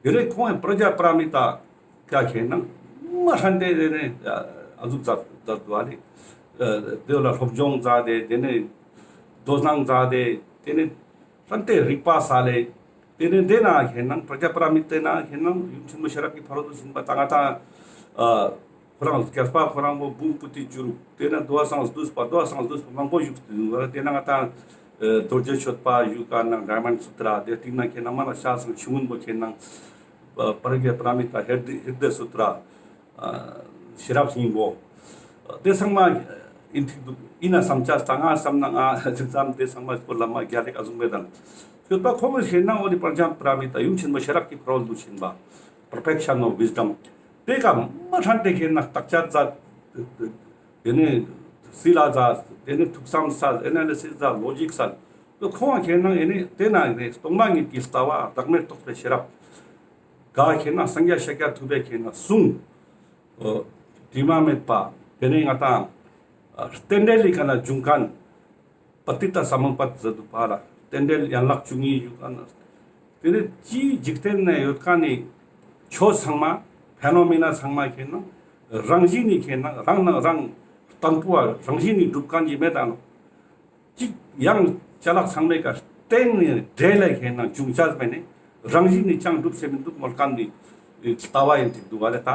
དེ་རེ་ཁོང་གི་པྲཛྙཱ་པཱ་ར་མི་ཏཱ་ཀ་ཁྱེར་ན་མ་ཧྲན་ཏེ་རེ་རེ་ཨ་ཟུག་མཛད་མཛད་འདུག་ཨ་ལེ། དེ་ལ་སློབ་སྦྱོང་མཛད་དེ་དེ་ནས་དོ་སྣང་མཛད་དེ་དེ་ནས་ཧྲན་ཏེ་རིག་པ་སལ་ལེ། དེ་ནས་དེ་ན་ཁྱེར་ན་པྲཛྙཱ་པཱ་ར་མི་ཏཱ་ན་ཁྱེར་ན་ཡུམ་ཆེན་མོ་ཤེས་རབ་ཀྱི་ཕ་རོལ་ཏུ་ཕྱིན་པ་ད་ང་ད་ཨ་ཁོ་རང་རྒྱལ་པོ་ཁོ་རང་བོ་བུམ་པོ་ཏི་བཅུ་དྲུག་དེ་ན་དོ་བ་སངས་བསྡུས་པ་དོ་བ་སངས་བསྡུས་པ་མང་པོ་བཞུགས་ཏེ་འདུག་དེ་ན་ང་ད་ཨ་རྡོ་རྗེ་གཅོད་པ་བཞུགས་ཀ་ན་ཌའི་མོན་ཌ་སུ་ཏྲ་དེ་སྟིང་ན་ཁྱེར་ན་མ་ན་ཤ་ཚང་ཆུང་ངུན་པོ་ཁྱེར་ན་ཨ་པྲཛྙཱ་པཱ་ར་མི་ཏཱ་ཧྲྀ་ཏི་ཧྲྀ་ཏི་སུ་ཏྲ། ཨ་ཤེས་རབ་སྙིང་པོ། དེ་ཚང་མ་ཡིན་ཐིག་འདུག་ཡིན་ན་བསམ་ཆ་ད་ང་བསམ་ན་ང་ཙམ་དེ་ཚང་མ་སྐོར་ལ་མ་རྒྱལ་ལེགས་ཨ་ཟུག་མེད་དང་། ཁྱོད་པ་ཁོང་གི་ཤེས་ན་འོ་དེ་པྲཛྙཱ་པཱ་ར་མི་ཏཱ་ཡུམ་ཆེན་མོ་ཤེས་རབ་ཀྱི་ཕ་རོལ་ཏུ་ཕྱིན་པ། པར་ཕེག་ཤན་ཨོཕ་ཝིས་ཌམ། དེ་ཀ་མ་ཧྲན་ཏེ་ཁྱེར་ན་བརྟག་དཔྱད་མཛད། དེ་ནས་སིལ་ལ་ཟ། དེ་ནས་ཐུགས་བསམ་ས། ཨེ་ན་ལི་སིས་ཟ། ལོ་ཇིག་ས། ཁོང་ཁེ་ན་ཨེ་ནི་དེ་ན་ནི་སྟོང་པ་ཉིད་ཀྱི་ལྟ་བ་བདག་མེད་རྟོགས་པའི་ཤེས་རབ། ག་ཁེ་ན་སངས་རྒྱས་ཤཱཀྱ་ཐུབ་པའི་ཁེ་ན་གསུང་། དྲི་མ་མེད་པ། དེ་ནས་ང་ཏང་རྟེན་འབྲེལ་ལི་ཀ་ན་འབྱུང་མཁན། པ་ཏི་ཏ་ས་མུ་པད་ཟེར་དུག་པ་ལ། རྟེན་འབྲེལ་ཡན་ལག་བཅུ་གཉིས་ཡོད་ཀ་ན། དེ་ནི་ཅི་འཇིག་རྟེན་ན་ཡོད་ཀ་ནི་ཆོས་ཚང་མ་ཕེ་ནོ་མེ་ན་ཚང་མ་ཁེ་ན་རང་བཞིན་ནི་ཁེ་ན་རང་ནང་རང་དང་པོ་བ་རང་བཞིན་ནི་གྲུབ་མཁན་ཅིག་མེད་ད་ནོ། ཅིག་ཡང་ཅ་ལག་ཚང་མའི་ཀ་རྟེན་ནི་འབྲེལ་ལ་ཁེ་ན་འབྱུང་ཆ་མེད་ནི་རང་བཞིན་ནི་ཅང་གྲུབ་སེ་མི་འདུག་མོལ་མཁན་ནི་ལྟ་བ་ཡིན་ཏེ་འདུག་བ་ལེ། ད་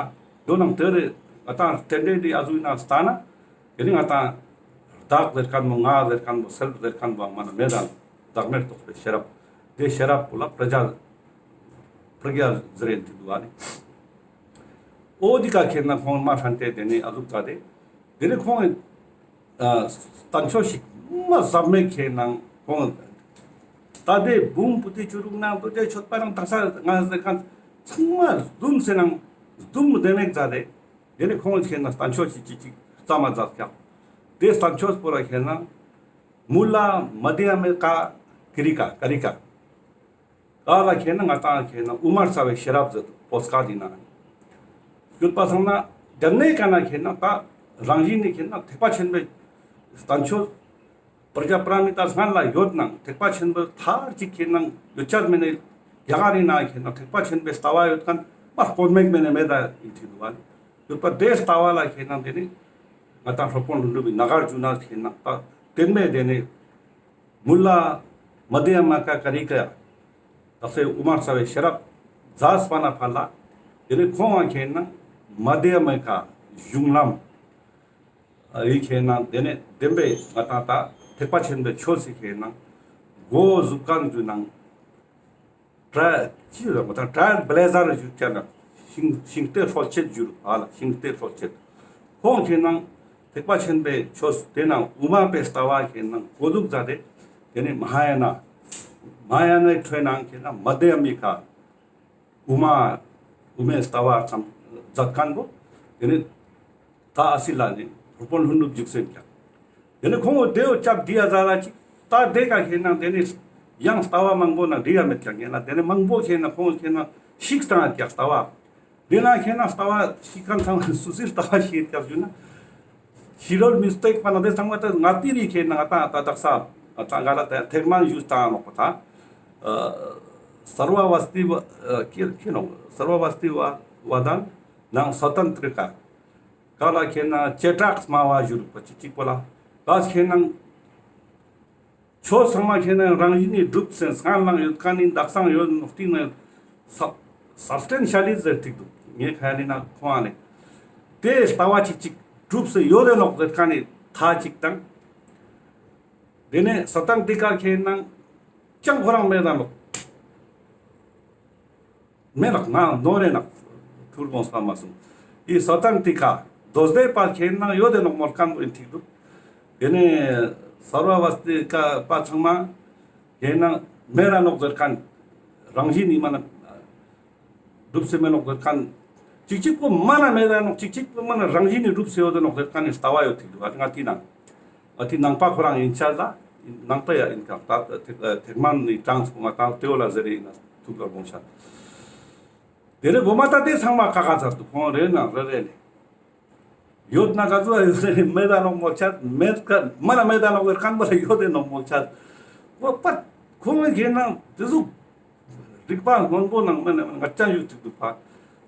དོ་ནང་དེ་རེ་ང་ཏང་རྟེན་འབྲེལ་ལི་ཨ་ཟུག་ཡིན་ན་ལྟ་ན། དེ་ནི་ང་ཏང་བདག་ཟེར་མཁན་པོ་ང་ཟེར་མཁན་པོ་སེལ་ཟེར་མཁན་པོ་མ་ན་མེད་དང་བདག་མེད་རྟོགས་པའི་ཤེས་རབ། དེ་ཤེས་རབ་པོ་ལ་པྲ་ཛྙཱ་པྲ་ཛྙཱ་ཟེར་ཏེ་འདུག་ཨ་ནི། འོ་དེ་ཀ་ཁེ་ན་ཁོང་མ་ཧྲན་ཏེ་དེ་ནི་ཨ་ཟུག་ཙ་དེ། དེ་ནི་ཁོང་ཨ་བསྟན་བཅོས་ཤིག་མ་ཟབ་མེད་ཁེ་ན་ཁོང་ད་དེ་འབུམ་པོ་ཏི་ཅུ་རུག་ནང་རྡོ་རྗེ་གཅོད་པ་རང་དག་ས་ང་ཟེར་མཁན་ཚང་མ་བཟླུམས་སེ་ནང་བཟླུམས་དེ་མེད་ཙ་དེ། དེ་ནི་ཁོང་ཁེ་ན་བསྟན་བཅོས་ཤིག་ཅིག་ཅིག་རྩ་མ་ཛད་ཀྱག། དེ་བསྟན་བཅོས་པོ་ལ་ཁེ་ན་མུ་ལ་མ་དྷྱ་མ་ཀ་ཀ་རི་ཀ་ཀ་རི་ཀ། ག་ལ་ཁེ་ན་ང་ཏང་ཁེ་ན་དབུ་མ་རྩ་བའི་ཤེས་རབ་ཟེར་པོ་སྐད་དེ་ན་ཡོད་པ་སང་ན། དེ་ནས་ཀ་ན་ཁེ་ན་ད་རང་བཞིན་ནི་ཁེ་ན་ཐེག་པ་ཆེན་པོའི་བསྟན་བཅོས་པྲཛྙཱ་པཱ་ར་མི་ཏཱ་སྔན་ལ་ཡོད་ནང་ཐེག་པ་ཆེན་པོའི་མཐར་གཅིག་ཁེ་ན་ཡོད་ཆ་མེད་ནི་རྒྱ་གར་རི་ན་ཁེ་ན་ཐེག་པ་ཆེན་པོའི་ལྟ་བ་ཡོད་མཁན་མ་དཀོན་མེད་མེད་ནི་མེད་ད་ཡིན་ཏེ་འདུག་བ། ཡོད་པ་དེ་ལྟ་བ་ལ་ཁེ་ན་དེ་ནི་ང་ཏང་སློབ་དཔོན་ཀླུ་སྒྲུབ་པའི་ནཱ་གཱརྫུ་ན་ཁེ་ན་ད་དེ་མེད་དེ་ནི་མུ་ལ་མ་དྷྱ་མ་ཀ་ཀ་རི་ཀ་ཡ། དག་ས་དབུ་མ་རྩ་བའི་ཤེས་རབ་ཛད་པ་ན་ཕར་ལ། དེ་ནི་ཁོང་ང་ཁེ་ན་མ་དྷྱ་མ་ཀ་གཞུང་ལམ། ཨ་ཡི་ཁེ་ན་དེ་ནི་བདེན་པའི་ང་ཏང་ད་ཐེག་པ་ཆེན་པོའི་ཆོས་སི་ཁེ་ན་འགོ་ཟུག་མཁན་ཟུག་ནང་། ཏྲ་ཅི་ལ་མ་ཏང་ཏྲ་ཨེལ་བི་ལེ་ཛར་ཞུ་ཅ་ན་ཤིང་ཤིང་རྟའི་སྲོལ་འབྱེད་ཞུ་རུ་ཨ་ལ་ཤིང་རྟའི་སྲོལ་འབྱེད། ཁོང་ཁེ་ན་ཐེག་པ་ཆེན་པོའི་ཆོས་དེ་ནང་དབུ་མ་པའི་ལྟ་བ་ཁེ་ན་གོ་ཟུག་ཛད་དེ། དེ་ནི་མ་ཧཱ་ཡ་ན། མ་ཧཱ་ཡ་ནའི་ཁྲོད་ནང་ཁེ་ན་མ་དྷྱ་མ་ཀ་དབུ་མ་དབུ་མའི་ལྟ་བ་ཙམ་ཛད་མཁན་པོ། དེ་ནི་ད་ཨ་སི་ལ་ནི་སློབ་དཔོན་ཀླུ་སྒྲུབ་བཞུགས་སེ་ཀྱག། དེ་ནི་ཁོང་དེ་བོ་ཅབ་དི་ཡ་ཛ་ལ་ཅིག་ད་དེ་ཀ་ཁེ་ན་དེ་ནི་ཡང་ལྟ་བ་མང་པོ་ན་འདི་ཡ་མེད་ཀྱག་ཡིན་ན་དེ་ནི་མང་པོ་ཁེ་ན་ཁོང་ཁེ་ན་ཤིག་སྟངས་ཀྱག་ལྟ་བ། དེ་ན་ཁེ་ན་ལྟ་བ་ཤིག་མཁན་ཚང་མ་སུ་སི་ལྟ་བ་ཤེས་ཀྱག་ཞུ་ན། ཤི་རོལ་མི་སྟེག་པ་ན་དེ་ཚང་མ་ད་ང་ཏི་རི་ཁེ་ན་ང་ཏང་ད་དག་ས་ང་ཏང་ག་ལ་ད་ཐེག་དམན་ཞུ་སྟངས་ནོག་པ་ད། ཨ་སརྦ་བསྟི་བ་ཨ་ཁེ་ཁེ་ནོ་སརྦ་བསྟི་བ་བ་དན་ནང་སྭ་ཏན་ཏྲི་ཀ། ག་ལ་ཁེ་ན་བྱེ་བྲག་སྨྲ་བ་ཞུ་རུག་པ་ཅིག་ཅིག་པོ་ལ། ག་ཁེ་ན་ཆོས་ཚང་མ་ཁེ་ན་རང་བཞིན་ནི་གྲུབ་སེ་སྔར་ལང་ཡོད་མཁན་ནི་དག་སང་ཡོད་ནོག་ཏེ་ན་སབ་སབ་སི་ཊེན་ཤ་ལི་ཟེར་ཏེ་འདུག། ངས་ཁ་ལི་ན་ཁོང་ཨ་ནི་དེ་ལྟ་བ་ཅིག་ཅིག་གྲུབ་སེ་ཡོད་དེ་ནོག་ཟེར་མཁན་ནི་མཐའ་ཅིག་དང་། དེ་ནས་སྭ་ཏན་ཏྲི་ཀ་ཁེ་ན་ཅང་ཁོ་རང་མེད་ད་ནོག། མེད་ལགས་ང་ནོར་རེ་ནག་ཐུར་དགོངས་པ་མ་སོང་། ཡི་སྭ་ཏན་ཏྲི་ཀ་མདོ་སྡེ་པ་ཁེ་ན་ཡོད་དེ་ནོག་མོལ་མཁན་པོ་ཡིན་ཐིག་འདུག། དེ་ནས་སརྦ་བསྟི་ཀ་པ་ཚང་མ་ཁེ་ན་མེད་ར་ནོག་ཟེར་མཁན། རང་བཞིན་ནི་མ་ན་གྲུབ་སེ་མེད་ནོག་ཟེར་མཁན། ཅིག་ཅིག་པོ་མ་ན་མེད་ར་ནོག། ཅིག་ཅིག་པོ་མ་ན་རང་བཞིན་ནི་གྲུབ་སེ་ཡོད་དེ་ནོག་ཟེར་མཁན་ནི་ལྟ་བ་ཡོད་ཐིག་འདུག། ཨ་ང་ཏི་ན། ཨ་ཏི་ནང་པ་ཁོ་རང་ཡིན་ཆ་ལ། ནང་པ་ཡ་ཡིན་ཀྱང་ད་ཐེག་ཐེག་དམན་ནི་གྲངས་པོ་ང་ཏང་ཏེ་བོ་ལ་ཟེར་ཡིན་ན་ཐུགས་ལ་དགོངས་ཤག། དེ་ནས་གོ་མ་ད་དེ་ཚང་མ་ཁ་ཁ་ཚར་དུ་ཁོང་རེ་ན་རེ་རེ་ནས། ཡོད་ན་ག་ཚོད་ཡོད་ནས་མེད་ད་ནོག་མོལ་ཆ་མེད་ཀ་མ་ན་མེད་ད་ནོག་ཟེར་མཁན་པོ་ལ་ཡོད་དེ་ནོག་མོལ་ཆ། འོ་པ་ཁོང་ལ་ཁེ་ན་དེ་ཟུག་རིག་པ་སྔོན་པོ་ནང་མེད་ན་ང་ཅང་ཡོད་ཐུག་འདུག་པ།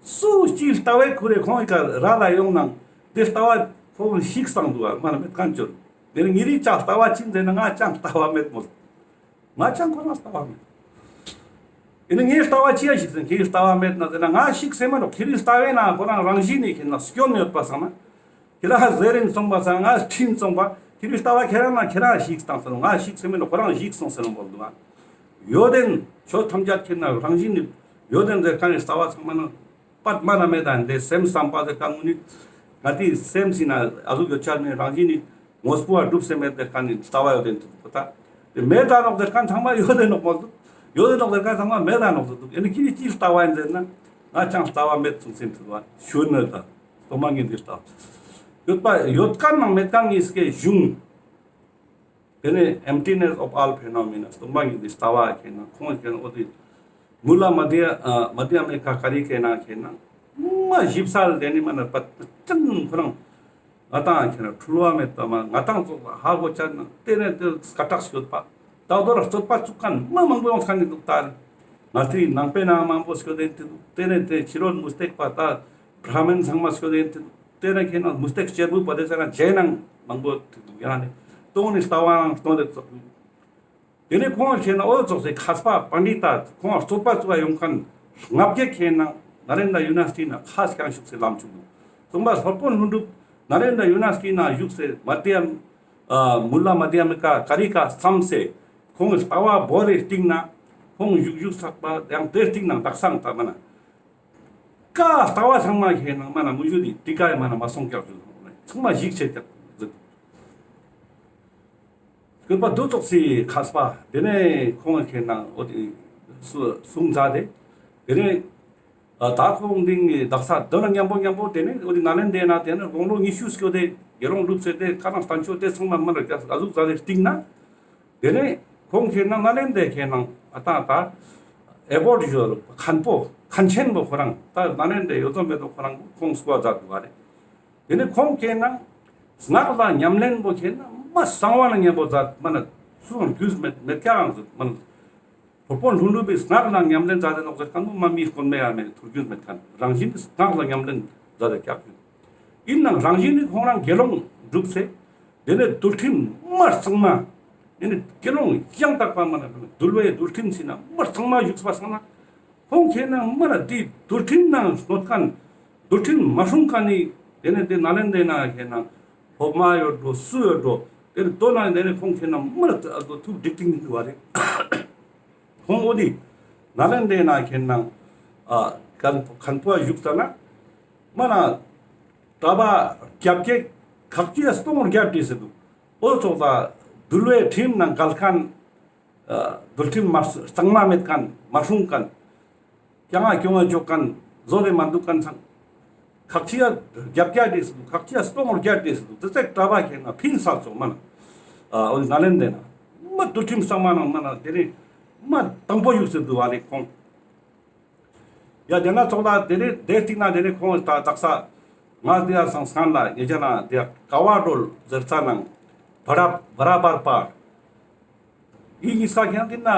སུ་ཅིག་ལྟ་བའི་ཁུ་རེ་ཁོང་གི་ཀ་ར་ལ་ཡོང་ནང་དེ་ལྟ་བ་ཁོང་ཤིག་སང་འདུག་པ་མ་ན་མེད་མཁན་ཅོ། དེ་ནི་ཉེ་རི་ཅག་ལྟ་བ་ཅིག་མཛད་ན་ང་ཅང་ལྟ་བ་མེད་མོལ། ང་ཅང་ཁོ་རང་ལྟ་བ་མེད། དེ་ནི་ངའི་ལྟ་བ་ཅི་ཡ་ཤིག་ཟེར་ཁྱེད་ལྟ་བ་མེད་ན་ཟེར་ན་ང་ཤིག་ཟེར་མ་ནོག། ཁྱེད་ལྟ་བའི་ནང་ཁོ་རང་རང་བཞིན་ནི་ཁྱེད་ན་སྐྱོན་ཡོད་པ་སང་ན། ཁྱེད་རང་ཟེར་རིན་སོང་པ་སང་ང་ཁྲིན་སོང་པ་ཁྱེད་ལྟ་བ་ཁྱེད་རང་ན་ཁྱེད་རང་ཤིག་བཏང་ཟེར་ནོག། ང་ཤིག་ཟེར་མ་ནོག། ཁོ་རང་ཤིག་སོང་ཟེར་ནོག་མོལ་འདུག། ཡོད་དེན་ཆོས་ཐམས་ཅད་ཁྱེད་ན་རང་བཞིན་ནི་ཡོད་དེན་ཟེར་ཁ་ནི་ལྟ་བ་ཚང་མ་ན། པད་མ་ན་མེད་དང་དེ་སེམས་བསམ་པ་དེ་ཀ་ངུ་ནི། ང་དེ་སེམས་སི་ན་ཨ་ཟུག་ཡོད་ཆ་ནི་རང་བཞིན་ནི་དངོས་པོ་བ་གྲུབ་སེ་མེད་དེ་ཀ་ནི་ལྟ་བ་ཡོད་དེ་འདུག་པོ་ད། དེ་མེད་ད་ནོག་ཟེར་མཁན་ཚང་མ་ཡོད་དེ་ནོག་མོལ་འདུག། ཡོད་དེ་ནོག་ཟེར་མཁན་ཚང་མ་མེད་ད་ནོག་ཟེར་འདུག། ཨེ་ནི་ཁྱེད་ནི་ཅི་ལྟ་བ་ཡིན་ཟེར་ན། ང་ཅང་ལྟ་བ་མེད་གསུངས་སེ་འདུག་པ་ཞུ་ནི་ད། སྟོང་པ་ཉིད་འདི་ལྟ་བ། ཡོད་པ་ཡོད་མཁན་ནང་མེད་མཁན་གཉིས་ཀའི་གཞུང་། དེ་ནས་emptiness of all phenomena སྟོང་པ་ཉིད་ཀྱི་ལྟ་བ་ཁེ་ན་ཁོང་ཁེ་ན་འོ་དེ་མུལ་ལ་མ་དྷྱ་ཨ་མ་དྷྱ་མི་ཀ་ཀ་རི་ཀའི་ནང་ཁེ་ན་མ་ཞིབ་གསལ་དེ་ནི་མ་ན་པ་ཅན་ཁོ་རང་ང་ཏང་ཁེ་ན་འཁྲུལ་བ་མེད་པ་མ་ང་ཏང་ཚོ་ཧ་གོ་ཆ་ན་དེ་ནས་དེ་སྐད་གྲགས་ཡོད་པ་ད་དོ་ར་རྩོད་པ་བཙུགས་མཁན་མ་མང་པོ་ཡོང་ས་ནི་འདུག་ད་རེ་ང་ཚོའི་ནང་པའི་ནང་མང་པོ་སྐྱོད་དེ་འདུག་དེ་ནས་དེ་ཕྱི་རོལ་མུ་སྟེགས་པ་ད་བྲ་མིན་ཚང་མ་སྐྱོད་དེ་འདུག་དེ་ནས་ཁེ་ན་མུ་སྟེགས་གཅེར་བུ་པ་དེ་ཚ་ན་རྗེས་ནང་མང་པོ་ཐུག་འདུག་ཡང་ནི་སྟོང་ནི་ལྟ་བའང་སྟོང་དེ་ཚོགས་འདུག་དེ་ནས་ཁོང་ཁེ་ན་འོ་ཚོགས་སེ་མཁས་པ་པཎྜི་ཏ་ཁོང་རྩོད་པ་བཙུགས་ཡོང་མཁན་ལྔ་བརྒྱ་ཁེ་ན་ནཱ་ལེནྡྲ་ཡུ་ནི་ཝར་སི་ཊི་ནང་ཁ་སྐྱང་བཞུགས་སེ་ལམ་བྱུང་འདུག་སྟོང་པ་སློབ་དཔོན་ལྷུན་གྲུབ་ནཱ་ལེནྡྲ་ཡུ་ནི་ཝར་སི་ཊི་ནང་བཞུགས་སེ་མ་དྷྱ་ཨ་མུལ་ལ་མ་དྷྱ་མི་ཀ་ཀ་རི་ཀ་བརྩམས་སེ་ཁོང་ལྟ་བ་བོར་རེ་སྟིང་ན་ཁོང་བཞུགས་བཞུགས་ཚགས་པ་ཡང་དེ་སྟིང་ན་དག་སང་ད་མ་ན། ཀ་ལྟ་བ་ཚང་མ་ཁེ་ན་མ་ན་མུ་ཇུ་དི་ཏི་ཀ་ཡ་མ་ན་མ་སོང་ཀྱག་ཞུ་ཚང་མ་ཞིག་ཆེ་ཀྱག་ཟེར། སྐུད་པ་དུ་ཙོགས་སི་མཁས་པ་དེ་ནས་ཁོང་ཁེ་ན་འོ་དེ་སུ་གསུང་མཛད་དེ་དེ་ནས་ཨ་ད་ཁོང་དེ་ནི་དག་ས་དོ་ན་མཉམ་པོ་མཉམ་པོ་དེ་ནས་འོ་དེ་ནཱ་ལེནྡྲའི་ནང་དེ་ནས་དགུང་ལོ་ཉི་ཤུ་སྐྱོད་དེ་དགེ་སློང་སློབ་ཚེ་དེ་ཁ་ནང་བསྟན་བཅོས་དེ་ཚང་མ་མ་ན་ཀྱག་ཨ་ཟུག་མཛད་དེ་སྟིང་ན། དེ་ནས་ཁོང་ཁེ་ན་ནཱ་ལེནྡྲའི་ཁེ་ན་ཨ་ཏ་ཏ་ཨེ་བོར་ཌི་ཞུ་མཁན་པོ་མཁན་ཆེན་པོ་ཁོ་རང་ད་ནཱ་ལེནྡྲའི་ཡོད་དོ་མེད་དོ་ཁོ་རང་ཁོང་སྐུ་མཛད་འདུག་ག་རེད། དེ་ནས་ཁོང་ཁེ་ན་སྔགས་ལ་ཉམས་ལེན་པོ་ཁེ་ན་མ་གསང་བ་ན་ཉམ་པོ་མཛད་མ་ན་སུའང་རྒྱུས་མེད་མེད་ཀྱང་མ་ན་སློབ་དཔོན་ལྷུན་གྲུབ་པའི་སྔགས་ལ་ཉམས་ལེན་མཛད་དེ་ནོག་ཟེར་མཁན་པོ་མ་མི་དཀོན་མེད་ཡ་མེད་ཐུགས་རྒྱུས་མེད་མཁན་རང་བཞིན་སྔགས་ལ་ཉམས་ལེན་མཛད་དེ་ཀྱག་ཡིན་ནའང་རང་བཞིན་ནི་ཁོང་རང་དགེ་སློང་སྒྲུབ་སེ། དེ་ནས་འདུལ་ཁྲིམས་མ་གཙང་མ། དེ་ནས་དགེ་སློང་ཡང་དག་པ་མ་ན་འདུལ་བའི་འདུལ་ཁྲིམས་ཟེར་ན་མ་གཙང་མ་བཞུགས་པ་སང་ན། ཁོང་ཁེ་ན་མ་ན་དེ་འདུལ་ཁྲིམས་ནང་གནོད་མཁན། འདུལ་ཁྲིམས་མ་སྲུང་མཁན་ནི། དེ་ནས་དེ་ནཱ་ལེནྡྲའི་ནང་ཁེ་ན་སློབ་མ་ཡོད་འགྲོ་སུ་ཡོད་འགྲོ། དེ་ནས་དོ་ན་དེ་ནས་ཁོང་ཁེ་ན་མ་ན་ཐུགས་སྡིག་སྒྲིབ་འདུག་བ་རེད། ཁོང་འོ་དེ་ནཱ་ལེནྡྲའི་ནང་ཁེ་ན་ཨ་མཁན་མཁན་པོ་བཞུགས་ས་ན། མ་ན་གྲྭ་པ་བརྒྱད་བརྒྱ་ཁག་ཅིག་སྟོང་བརྒྱད་བྲིས་སེ་འདུག་འོ་ཙོགས་ལ་འདུལ་བའི་ཁྲིམས་ནང་འགལ་མཁན། ཨ་འདུལ་ཁྲིམས་མ་གཙང་མ་མེད་མཁན་མ་སྲུང་མཁན། ཀྱང་ང་སྐྱོང་ང་འཇོག་མཁན་བཟོ་རེ་མ་འདུག་མཁན་ཚང་། ཁག་ཅིག་བརྒྱད་བརྒྱ་བྲིས་སེ་འདུག་ཁག་ཅིག་སྟོང་བརྒྱད་བྲིས་སེ་འདུག་དེ་ཚེ་གྲྭ་པ་ཁེ་ན་ཕིན་ས་ཙོགས་མ་ན། ཨ་འོ་ནཱ་ལེནྡྲའི་ནང་མ་འདུལ་ཁྲིམས་གཙང་མ་ནང་མ་ན་དེ་ནས་མ་དང་པོ་བཞུགས་སེ་འདུག་བ་ལེ་ཁོང་། ཡ་དེ་ན་ཙོགས་ལ་དེ་ནས་དེ་སྟིང་ན་དེ་ནས་ཁོང་ད་དག་ས་ང་དེ་ཡ་སང་སང་ལ་ངེད་ཅག་ན་དེ་ཡ་ཀ་བ་སྒྲོལ་ཟེར་ས་ནང་བ་ར་བ་ར་བར་པ་ཡི་གཉིས་ས་ཁྱེད་དེ་ན་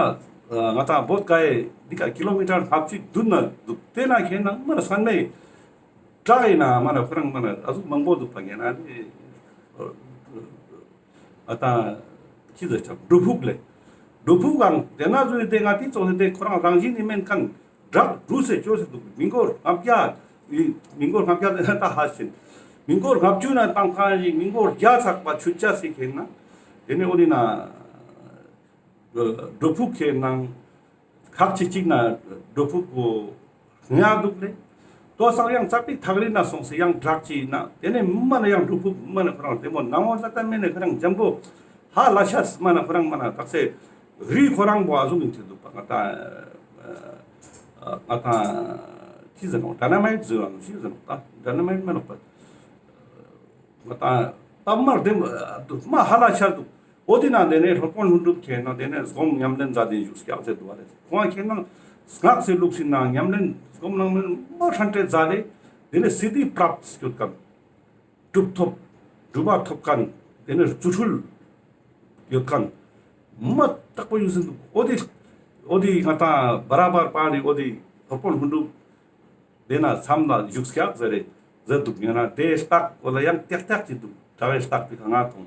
ང་ད་བོད་ཀ་ཡི་འདི་ཀ་ཀི་ལོ་མི་ཊར་ལྔ་བཅུ་བདུན་ན་འདུག་དེ་ན་ཁྱེད་ན་མ་ན་སང་མེ་བྲག་ཡིན་ན་མ་ན་ཁོ་རང་མ་ན་ཨ་ཟུག་མང་པོ་འདུག་པ་ངེད་ན་དེ། ཨ་ད་ཅི་ཟེར་ཆ་སྒྲུབ་ཕུག་ལེ། སྒྲུབ་ཕུག་གང་དེ་ན་ཟུག་དེ་ང་དེ་ཙོགས་དེ་ཁོ་རང་རང་བཞིན་ནི་མེན་མཁན་བྲག་གྲུ་སེ་ཅོ་སེ་འདུག་མི་མགོ་ལྔ་བརྒྱ། མི་མགོ་ལྔ་བརྒྱ་དེ་ད་ཧ་ཤེས། མི་མགོ་ལྔ་བཅུ་ན་བཏང་ཁ་ཡིན་མི་མགོ་བརྒྱ་ཚག་པ་ཆུ་ཆ་སེ་ཁེ་ན། དེ་ནས་འོ་ནི་ན་སྒྲུབ་ཕུག་ཁེ་ན། ཁག་ཅིག་ཅིག་ན་སྒྲུབ་ཕུག་གོ་ཉག་འདུག་ལེ། ལྟོས་སང་ཡང་ཙག་པིག་ཐག་རིང་ན་སོང་སེ་ཡང་བྲག་ཅིག་ན་དེ་ནས་མ་ན་ཡང་སྒྲུབ་ཕུག་མ་ན་ཁོ་རང་དེ་མོ་ནང་བ་ལ་ད་མེ་ནས་ཁོ་རང་འཇམ་པོ་ཧ་ལ་ཤ་མ་ན་ཁོ་རང་མ་ན་དག་སེ་རི་ཁོ་རང་བོ་ཨ་ཟུག་ཡིན་ཐེ་འདུག་པ་ང་ད་ང་ད་ཅི་ཟེར་ནོ་ཌ་ཡ་ན་མའིཊ་ཟེར་བ་ནོ་ཅི་ཟེར་ནོ་ད་ཌ་ཡ་ན་མའིཊ་མ་ནོ་པ་ང་ད་ད་མ་ར་དེ་མ་ཧ་ལ་ཤ་འདུག་འོ་དེ་ན་དེ་ནས་སློབ་དཔོན་ལྷུན་གྲུབ་ཁེ་ན་དེ་ནས་སྒོམ་ཉམས་ལེན་མཛད་དེ་བཞུགས་སྐྱག་ཟེར་འདུག་བ་རེད། ཁོང་ཁེ་ན་སྔགས་སེ་ལུགས་སེ་ན་ཉམས་ལེན་སྒོམ་ནང་ལེན་མ་ཧྲན་ཏེ་མཛད་དེ་དེ་ནས་སིདྡྷི་པྲབ་སྐྱོད་མཁན། གྲུབ་ཐོབ། གྲུབ་པ་ཐོབ་མཁན། དེ་ནས་རྫུ་འཕྲུལ་ཡོད་མཁན། མ་དག་པོ་ཡོད་ཟིན་འདུག་འོ་དེ་འོ་དེ་ང་ད་བ་ར་བར་པ་ནི་འོ་དེ་སློབ་དཔོན་ལྷུན་གྲུབ། དེ་ན་མཚམས་ལ་བཞུགས་སྐྱག་ཟེར་རེ་ཟེར་འདུག་ཉོ་ན་དེ་རྟགས་འོ་ལ་ཡང་ཏེག་ཏེག་ཅིག་འདུག་དྲ་བའི་རྟགས་དེ་ག་ང་མཐོང་།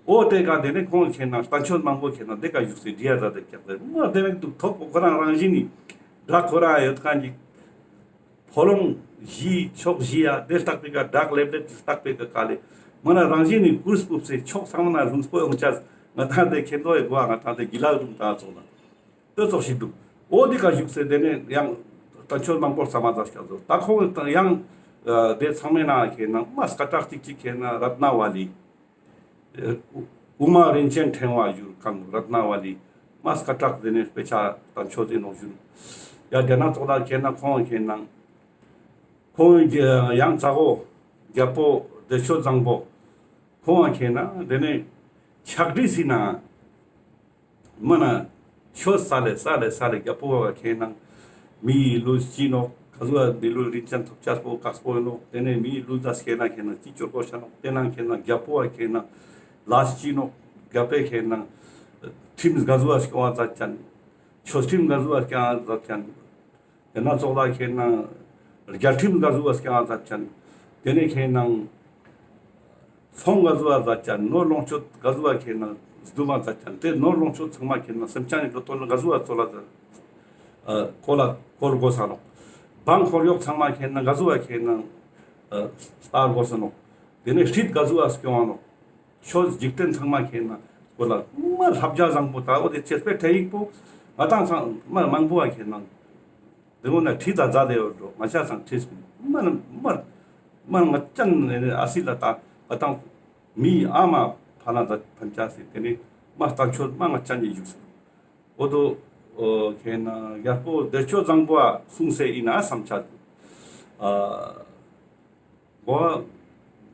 འོ་དེ་ག་དེ་ནས་ཁོང་ཁེ་ན་བསྟན་བཅོས་མང་པོ་ཁེ་ན་དེ་ག་བཞུགས་སེ་བྲིས་ཡ་ཟ་དེ་སྐྱག་ཟེར་མོ་དེ་མེད་འདུག་ཐོབ་ཁོ་རང་རང་བཞིན་ནི་བྲག་ཁོ་རང་ཡོད་མཁན་གྱི་ཕོ་ལོང་བཞི་ཕྱོགས་བཞི་ཡ་དེ་རྟགས་པའི་ག་བྲག་ལེབ་ལེབ་ཀྱི་རྟགས་པའི་ག་ག་ལེ་མོ་ན་རང་བཞིན་ནི་གུར་སྤུབས་སེ་ཕྱོགས་ཚང་མ་ན་ལྷུང་སྤོ་ཡོང་ཅས་ང་ད་དེ་ཁེ་འདོ་ཡི་གོ་ང་ད་དེ་གི་ལ་རུང་ད་ཚོགས་ན། དེ་ཙོགས་ཤིག་འདུག་འོ་དེ་ག་བཞུགས་སེ་དེ་ནས་ཡང་བསྟན་བཅོས་མང་པོ་ས་མ་ཛ་སྐྱ་ཟོ། ད་ཁོང་ཡང་དེ་ཚང་མའི་ནང་ཁེ་ན་མ་སྐད་གྲགས་གཅིག་གཅིག་ཁེ་ན་རཏྣ་ཝ་ལི། ཨུ་མ་རིན་ཆེན་ཕྲེང་བ་བཞུགས་མཁན་རཏྣ་ཝ་ལི། མ་སྐད་གྲགས་དེ་ནས་དཔེ་ཆ་བསྟན་བཅོས་ཟེར་ནོ་བཞུགས། ཡ་དེ་ན་ཙོགས་ལ་ཁེ་ན་ཁོང་ཁེ་ན། ཁོང་ཡང་ཚ་བོ་རྒྱལ་པོ་ བདེ་མཆོག་བཟང་པོ་ཁོང་ང་ཁེ་ན་དེ་ནས་ཕྱག་བྲིས་སི་ནང་མ་ན་ཆོས་ས་ལེ་ས་ལེ་ས་ལེ་རྒྱལ་པོ་བ་ཁེ་ན་མིའི་ལུས་ཅི་ནོག་ག་ཟུག་བ་མི་ལུས་རིན་ཅན་ཐོབ་ཆ་པོ་དཀགས་པོ་ཡིན་ནོག་དེ་ནས་མིའི་ལུས་ལ་ཁེ་ན་ཁེ་ན་ཅི་ཅོ་གོ་ཤ་ནོག་དེ་ན་ཁེ་ན་རྒྱལ་པོ་བ་ཁེ་ན་ལས་ཅི་ནོག་རྒྱལ་པོ་ཁེ་ན་ཁྲིམས་ག་ཟུག་བ་སྐྱོང་བ་མཛད་ཅན། ཆོས་ཁྲིམས་ག་ཟུག་བ་སྐྱོང་བ་མཛད་ཅན། དེ་ན་ཙོགས་ལ་ཁེ་ན་རྒྱལ་ཁྲིམས་ག་ཟུག་བ་སྐྱོང་བ་མཛད་ཅན། དེ་ནས་ཁེ་ན་ཚོང་ག་ཟུག་བ་མཛད་ཅན། ནོར་ལོངས་སྤྱོད་ག་ཟུག་བ་ཁེ་ན་བསྡུ་བ་མཛད་ཅན། དེ་ནོར་ལོངས་སྤྱོད་ཚང་མ་ཁེ་ན་སེམས་ཅན་ནི་འགྲོ་དོན་ག་ཟུག་བ་ཙོགས་ལ་ཨ་ཁོ་ལ་བཀོལ་དགོས་ས་ནོག་འབངས་འཁོར་གཡོག་ཚང་མ་ཁེ་ན་ག་ཟུག་བ་ཁེ་ན་ཨ་སྟེར་དགོས་ས་ནོག་དེ་ནས་སྲིད་ག་ཟུག་བ་སྐྱོང་བ་ནོག་ཆོས་འཇིག་རྟེན་ཚང་མ་ཁེ་ན་ཁོ་ལ་མ་ལྷབ་རྒྱ་བཟང་པོ་ད་འོ་དེ་ཅེས་པའི་ཁྲིད་ཡིག་པོ་ང་ཏང་ཚང་མ་མང་པོ་བ་ཁེ་ན་དེ་འོ་ན་ཁྲིད་ད་མཛད་དེ་ཡོད་འགྲོ། ང་ཅག་ཚང་ཁྲིད་མ་ན་མ་མ་ང་ཅན་ནས་ཨ་སི་ལ་ད་ང་ཏང་མི་ཨ་མ་ཕ་ན་ད་ཕན་ཆ་སི་དེ་ནས་མ་ལྟ་ཆོས་མ་ང་ཅན་ནས་བཞུགས་སི་འོ་དོ་ཁེ་ན་རྒྱལ་པོ་བདེ་མཆོག་བཟང་པོ་བ་གསུངས་སེ་ཡིན་ན་བསམ་ཆ་ཨ། གོ་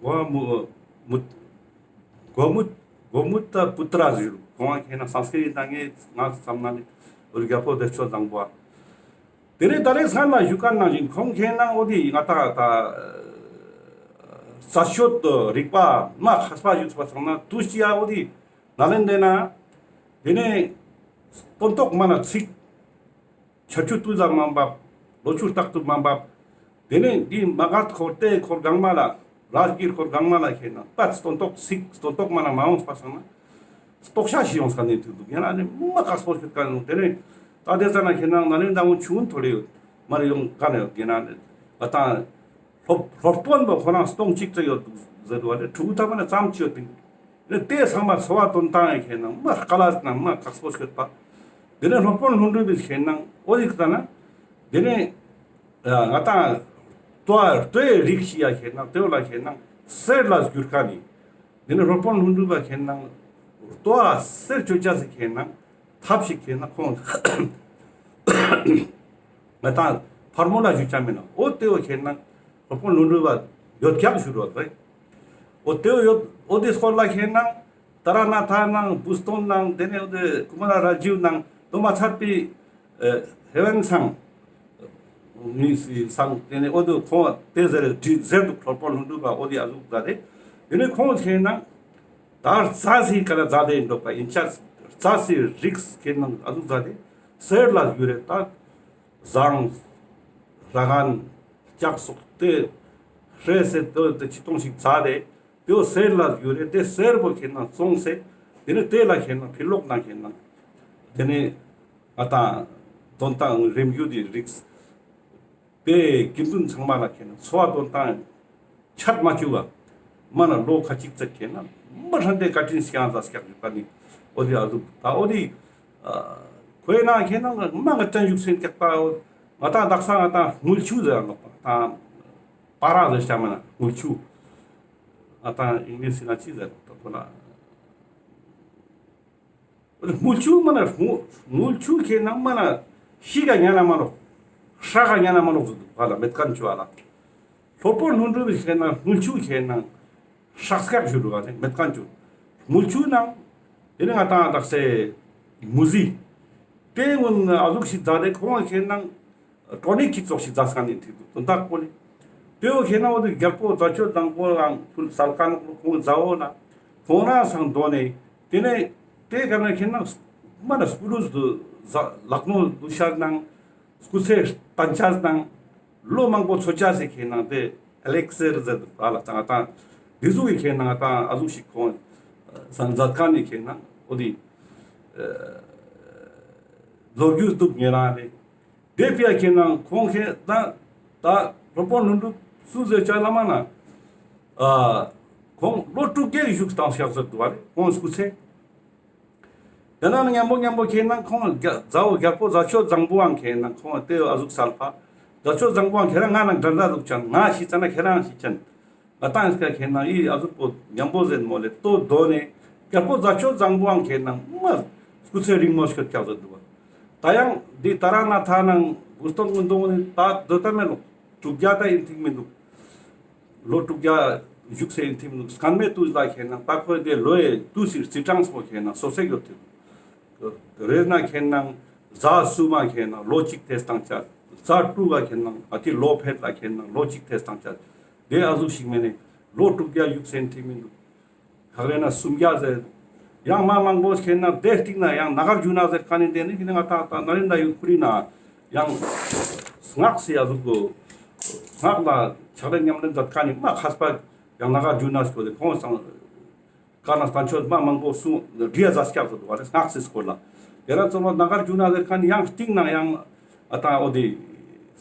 གོ་མུ་མུ་གོ་མུ་གོ་མུ་ཏ་པུ་ཏྲ་ཟེར། ཁོང་ཁེ་ན་སཾ་སྐྲྀཏ་ནང་ང་བསམ་ན་ནི་འོ་རྒྱལ་པོ་བདེ་མཆོག་བཟང་པོ་བ། དེ་ནས་ད་རེས་སྔན་ལ་ཞུ་མཁན་ནང་བཞིན་ཁོང་ཁེ་ན་འོ་དེ་ང་ཏང་ད་རྩ་ཤོད་རིག་པ་མ་མཁས་པ་ཞིག་པ་སང་ན་དུས་ཅི་ཡ་འོ་དེ་ནཱ་ལེནྡྲའི་ནང་དེ་ནས་སྟོན་ཐོག་མ་ན་ཚིག་ཆར་ཆུ་དུས་ལ་མ་འབབ། ལོ་ཆུ་རྟག་ཏུ་མ་འབབ། དེ་ནས་འདི་མ་ག་འཁོར་ཏེ་འཁོར་གང་མ་ལ་རཱ་ཇ་གིར་འཁོར་གང་མ་ལ་ཁེ་ན་པད་སྟོན་ཐོག་ཚིག་སྟོན་ཐོག་མ་ན་མ་འོངས་པ་སང་ན་རྟོགས་ཤ་ཞིག་ཡོང་ས་ནས་དུས་འདུག་ཡང་ན་ནི་མ་དཀགས་པོ་ཤོད་ཀ་ཡོང་། དེ་ནས་ད་དེ་ཙ་ན་ཁེ་ན་ང་ནི་ད་འོ་ཆུང་ཐོ་རེ་ཡོད་མ་རེ་ཡོང་ག་ནས་ཡོད་ཀྱི་ན་ནི་ང་ཏང་སློབ་སློབ་དཔོན་པོ་ཁོ་རང་སྟོང་གཅིག་ཙམ་ཡོད་འདུག་ཟེར་འདུག་བ་ལས་ཕྲུ་གུ་ཐ་མ་ནས་ཙམ་ཅི་ཡོད་འདུག་ནི་དེ་ཚང་མ་འཚོ་བ་དོན་ཏང་ཡང་ཁེ་ན་མ་དཀའ་ལས་ན་མ་དཀགས་པོ་ཤོད་པ། དེ་ནས་སློབ་དཔོན་ལྷུན་གྲུབ་བི་ཁེ་ན་འོ་དེ་ཀ་ན་དེ་ནས་ང་ཏང་ལྟོ་ལྟོའི་རིགས་ཤིག་ཡ་ཁེ་ན་དེ་བོ་ལ་ཁེ་ན་གསེར་ལ་བསྒྱུར་ཁ་ནི། དེ་ནས་སློབ་དཔོན་ལྷུན་གྲུབ་བ་ཁེ་ན་ལྟོ་གསེར་ཅོ་ཅ་སི་ཁེ་ན་ཐབས་ཤིག་ཁེ་ན་ཁོང་ང་ཏང་ཕར་མོ་ལ་ཞུ་ཆ་མེད་ན་འོ་དེ་བོ་ཁེ་ན་སློབ་དཔོན་ལྷུན་གྲུབ་བ་ཡོད་ཀྱག་ཞུ་རོགས་རེད། འོ་དེ་བོ་ཡོད་འོ་དེ་སྐོར་ལ་ཁེ་ན་ཏཱ་ར་ནཱ་ཐ་ནང་བུ་སྟོན་ནང་དེ་ནས་འོ་དེ་ཀུ་མཱ་ར་རཱ་ཇིབ་ནང་དོ་མ་ཚད་པའི་ཨེ་ཧེ་ཝན་སང་ནི་སི་སང་དེ་ནས་འོ་དེ་ཁོང་དེ་ཟེར་དྲི་ཟེར་འདུག་སློབ་དཔོན་ལྷུན་གྲུབ་བ་འོ་དེ་ཨ་ཟུག་མཛད་དེ་དེ་ནས་ཁོང་ཁེ་ན་ད་རྩ་སི་ཀ་ལ་མཛད་དེ་འགྲོ་པ་ཡིན་ཆ་རྩ་སི་རིགས་ཁེ་ན་ཨ་ཟུག་མཛད་དེ་གསེར་ལ་བསྒྱུར་རེ་ད་ཟངས་ར་གན་ལྕགས་སོགས་དེ་ཧྲེ་སེ་དོ་དེ་ཅི་གཏོང་ཞིག་མཛད་དེ་དེ་བོ་གསེར་ལ་བསྒྱུར་རེ་དེ་གསེར་པོ་ཁེ་ན་བཙོངས་སེ་དེ་ནས་དེ་ལ་ཁེ་ན་ཕི་ལོག་ན་ཁེ་ན་དེ་ནས་ང་ཏང་དོན་ཏང་རིམ་བརྒྱུད་དེ་རིགས། དེ་དགེ་འདུན་ཚང་མ་ལ་ཁེ་ན་འཚོ་བ་དོན་ཏང་ཆད་མ་བཅུག་པ། མ་ན་ལོ་ཁ་ཅིག་ཙམ་ཁེ་ན་མ་ཧྲན་ཏེ་བཀའ་དྲིན་སྐྱང་ཟ་སྐྱག་ཞུ་ཀ་ནི་འོ་དེ་ཨ་ཟུག་ད་འོ་དེ་ཁོའི་ནང་ཁེ་ན་མ་ང་ཅན་བཞུགས་སེ་ཀྱག་ད་འོ་ང་ཏང་དག་ས་ང་ཏང་དངུལ་ཆུ་ཟེར་ནོག་པ་ད་པ་ར་ཟེར་ཤ་མ་ན་དངུལ་ཆུ་ང་ཏང་ཨིང་ལིཤ་ན་ཅི་ཟེར་ནོག་ད་ཁོ་ན། དངུལ་ཆུ་མ་ན་དངུལ་དངུལ་ཆུ་ཁེ་ན་མ་ན་ཤི་ག་ཉན་ན་མ་ནོག་ཧྲ་ག་ཉན་ན་མ་ནོག་ཟེར་འདུག་ག་ལ་མེད་མཁན་ཆུ་ཨ་ལ། སློབ་དཔོན་ལྷུན་གྲུབ་ཁེ་ན་དངུལ་ཆུ་ཁེ་ན་ཧྲག་སྐྱག་ཞུ་འདུག་ག་ལ་མེད་མཁན་ཆུ། དངུལ་ཆུ་ནང་དེ་ནི་ང་ཏང་དག་སེ་མུ་ཟི། དེ་སྔོན་ཨ་ཟུག་ཞིག་མཛད་དེ་ཁོང་ཁེ་ན་ཊོ་ནིག་ཅིག་ཙོགས་ཤིག་མཛད་སྐྱ་ནི་ཐིག་འདུག་དོན་དག་པོ་ལེ། དེ་བོ་ཁེ་ན་འོ་དེ་རྒྱལ་པོ་རྫ་མཆོག་བཟང་པོ་རང་ཕུལ་སལ་ཁན་ཁོང་མཛད་འོ་ན་ཁོང་རང་སང་དོ་ནས་དེ་ནས་དེ་ག་ན་ཁེ་ན་མ་ན་སྐུ་རུས་དུ་ལག་མོ་དུ་ཤར་ནང་སྐུ་ཚེ་བརྟན་ཆ་ནང་ལོ་མང་པོ་འཚོ་ཆ་སི་ཁེ་ན་དེ་ཨེ་ལིག་སེར་ཟེར་དུ་ཨ་ལ་ཙང་ཏང་དེ་ཟུག་གི་ཁེ་ན་ཏང་ཨ་ཟུག་ཞིག་ཁོང་སང་མཛད་ཁན་ནི་ཁེ་ན་འོ་དེ་ལོ་རྒྱུས་འདུག་ཉེ་རང་ལེ། དེ་ཕི་ཡ་ཁེ་ན་ཁོང་ཁེ་ད་ད་སློབ་དཔོན་ལྷུན་གྲུབ་སུ་ཟེར་ཆ་ལ་མ་ན་ཨ་ཁོང་ལོ་དྲུག་བརྒྱའི་བཞུགས་སྟངས་ཤག་ཟེར་འདུག་བ་རེད་ཁོང་སྐུ་ཚེ། དེ་ན་མཉམ་པོ་མཉམ་པོ་ཁེ་ན་ཁོང་རྒྱ་རྫ་བོ་རྒྱལ་པོ་རྫ་མཆོག་བཟང་པོའང་ཁེ་ན་ཁོང་དེ་ཨ་ཟུག་སལ་ཕ། རྫ་མཆོག་བཟང་པོའང་ཁེ་རང་ང་ནང་འདྲ་འདྲ་འདུག་ཅན་ང་ཤི་ཙ་ན་ཁེ་རང་ཤི་ཅན། ང་ཏང་སྐྱ་ཁེ་ན་ཨི་ཨ་ཟུག་པོ་མཉམ་པོ་ཟེར་མོ་ལེ་ལྟོ་དོ་ནས་རྒྱལ་པོ་རྫ་མཆོག་བཟང་པོའང་ཁེ་ན་མ་སྐུ་ཚེ་རིང་མོ་སྐྱོད་ཀྱག་ཟེར་འདུག་བ། ད་ཡང་འདི་ཏཱ་ར་ནཱ་ཐ་ནང་བུ་སྟོན་ཀུན་སྟོན་ནི་ད་སྡོད་ད་མེད་ལོ། དྲུག་བརྒྱ་ད་ཡིན་ཐིག་མི་འདུག་ལོ་དྲུག་བརྒྱ་ བཞུགས་སེ་ཡིན་ཐིམ་ནུག། སྐར་མའི་དུས་ལ་ཁེན་ན་ད་ཁོའི་དེ་ལོའི་དུས་སི་རྩི་གྲངས་པོ་ཁེན་ན་སོ་སེ་ཡོད་ཐིམ། རེས་ན་ཁེན་ན་ཟླ་གསུམ་མ་ཁེན་ན་ལོ་གཅིག་ཐེ་སྟང་ཆ། ཟླ་དྲུག་ག་ཁེན་ན་ཨ་ཏི་ལོ་ཕེད་ལ་ཁེན་ན་ལོ་གཅིག་ཐེ་སྟང་ཆ། དེ་ཨ་ཟུག་ཞིག་མེ་ནེ་ལོ་དྲུག་བརྒྱ་བཞུགས་སེ་ཡིན་ཐིམ་མི་འདུག། ཁག་རེ་ན་སུམ་བརྒྱ་ཟེར། ཡང་མ་མང་པོ་ཁེན་ན་དེ་སྟིང་ན་ཡང་ནཱ་གར་ཇུ་ན་ཟེར་ཁན་ནི་དེ་ནི་ཁེན་ན་ང་ཏང་ད་ནཱ་ལེནྡྲ་ཡུལ་ཁུ་རི་ན་ཡང་སྔགས་སི་ཨ་ཟུག་གོ། སྔགས་ལ་ཕྱག་ལེན་ཉམས་ལེན་མཛད་ཁན་ནི་མ་མཁས་པ་ཡང་ནཱ་གར་ཇུ་ན་ཟེར་གོ་དེ་ཁོང་སང་ཀ་ན་བསྟན་བཅོས་མ་མང་པོ་གསུང་བྲིས་ཡ་མཛད་ཀྱག་ཟེར་འདུག་པ་རེད། སྔགས་སི་སྐོར་ལ། དེ་ན་ཚོ་ལ་ནཱ་གར་ཇུ་ན་ཟེར་ཁན་ནི་ཡང་སྟིང་ན་ཡང་ཨ་ད་འོ་དེ་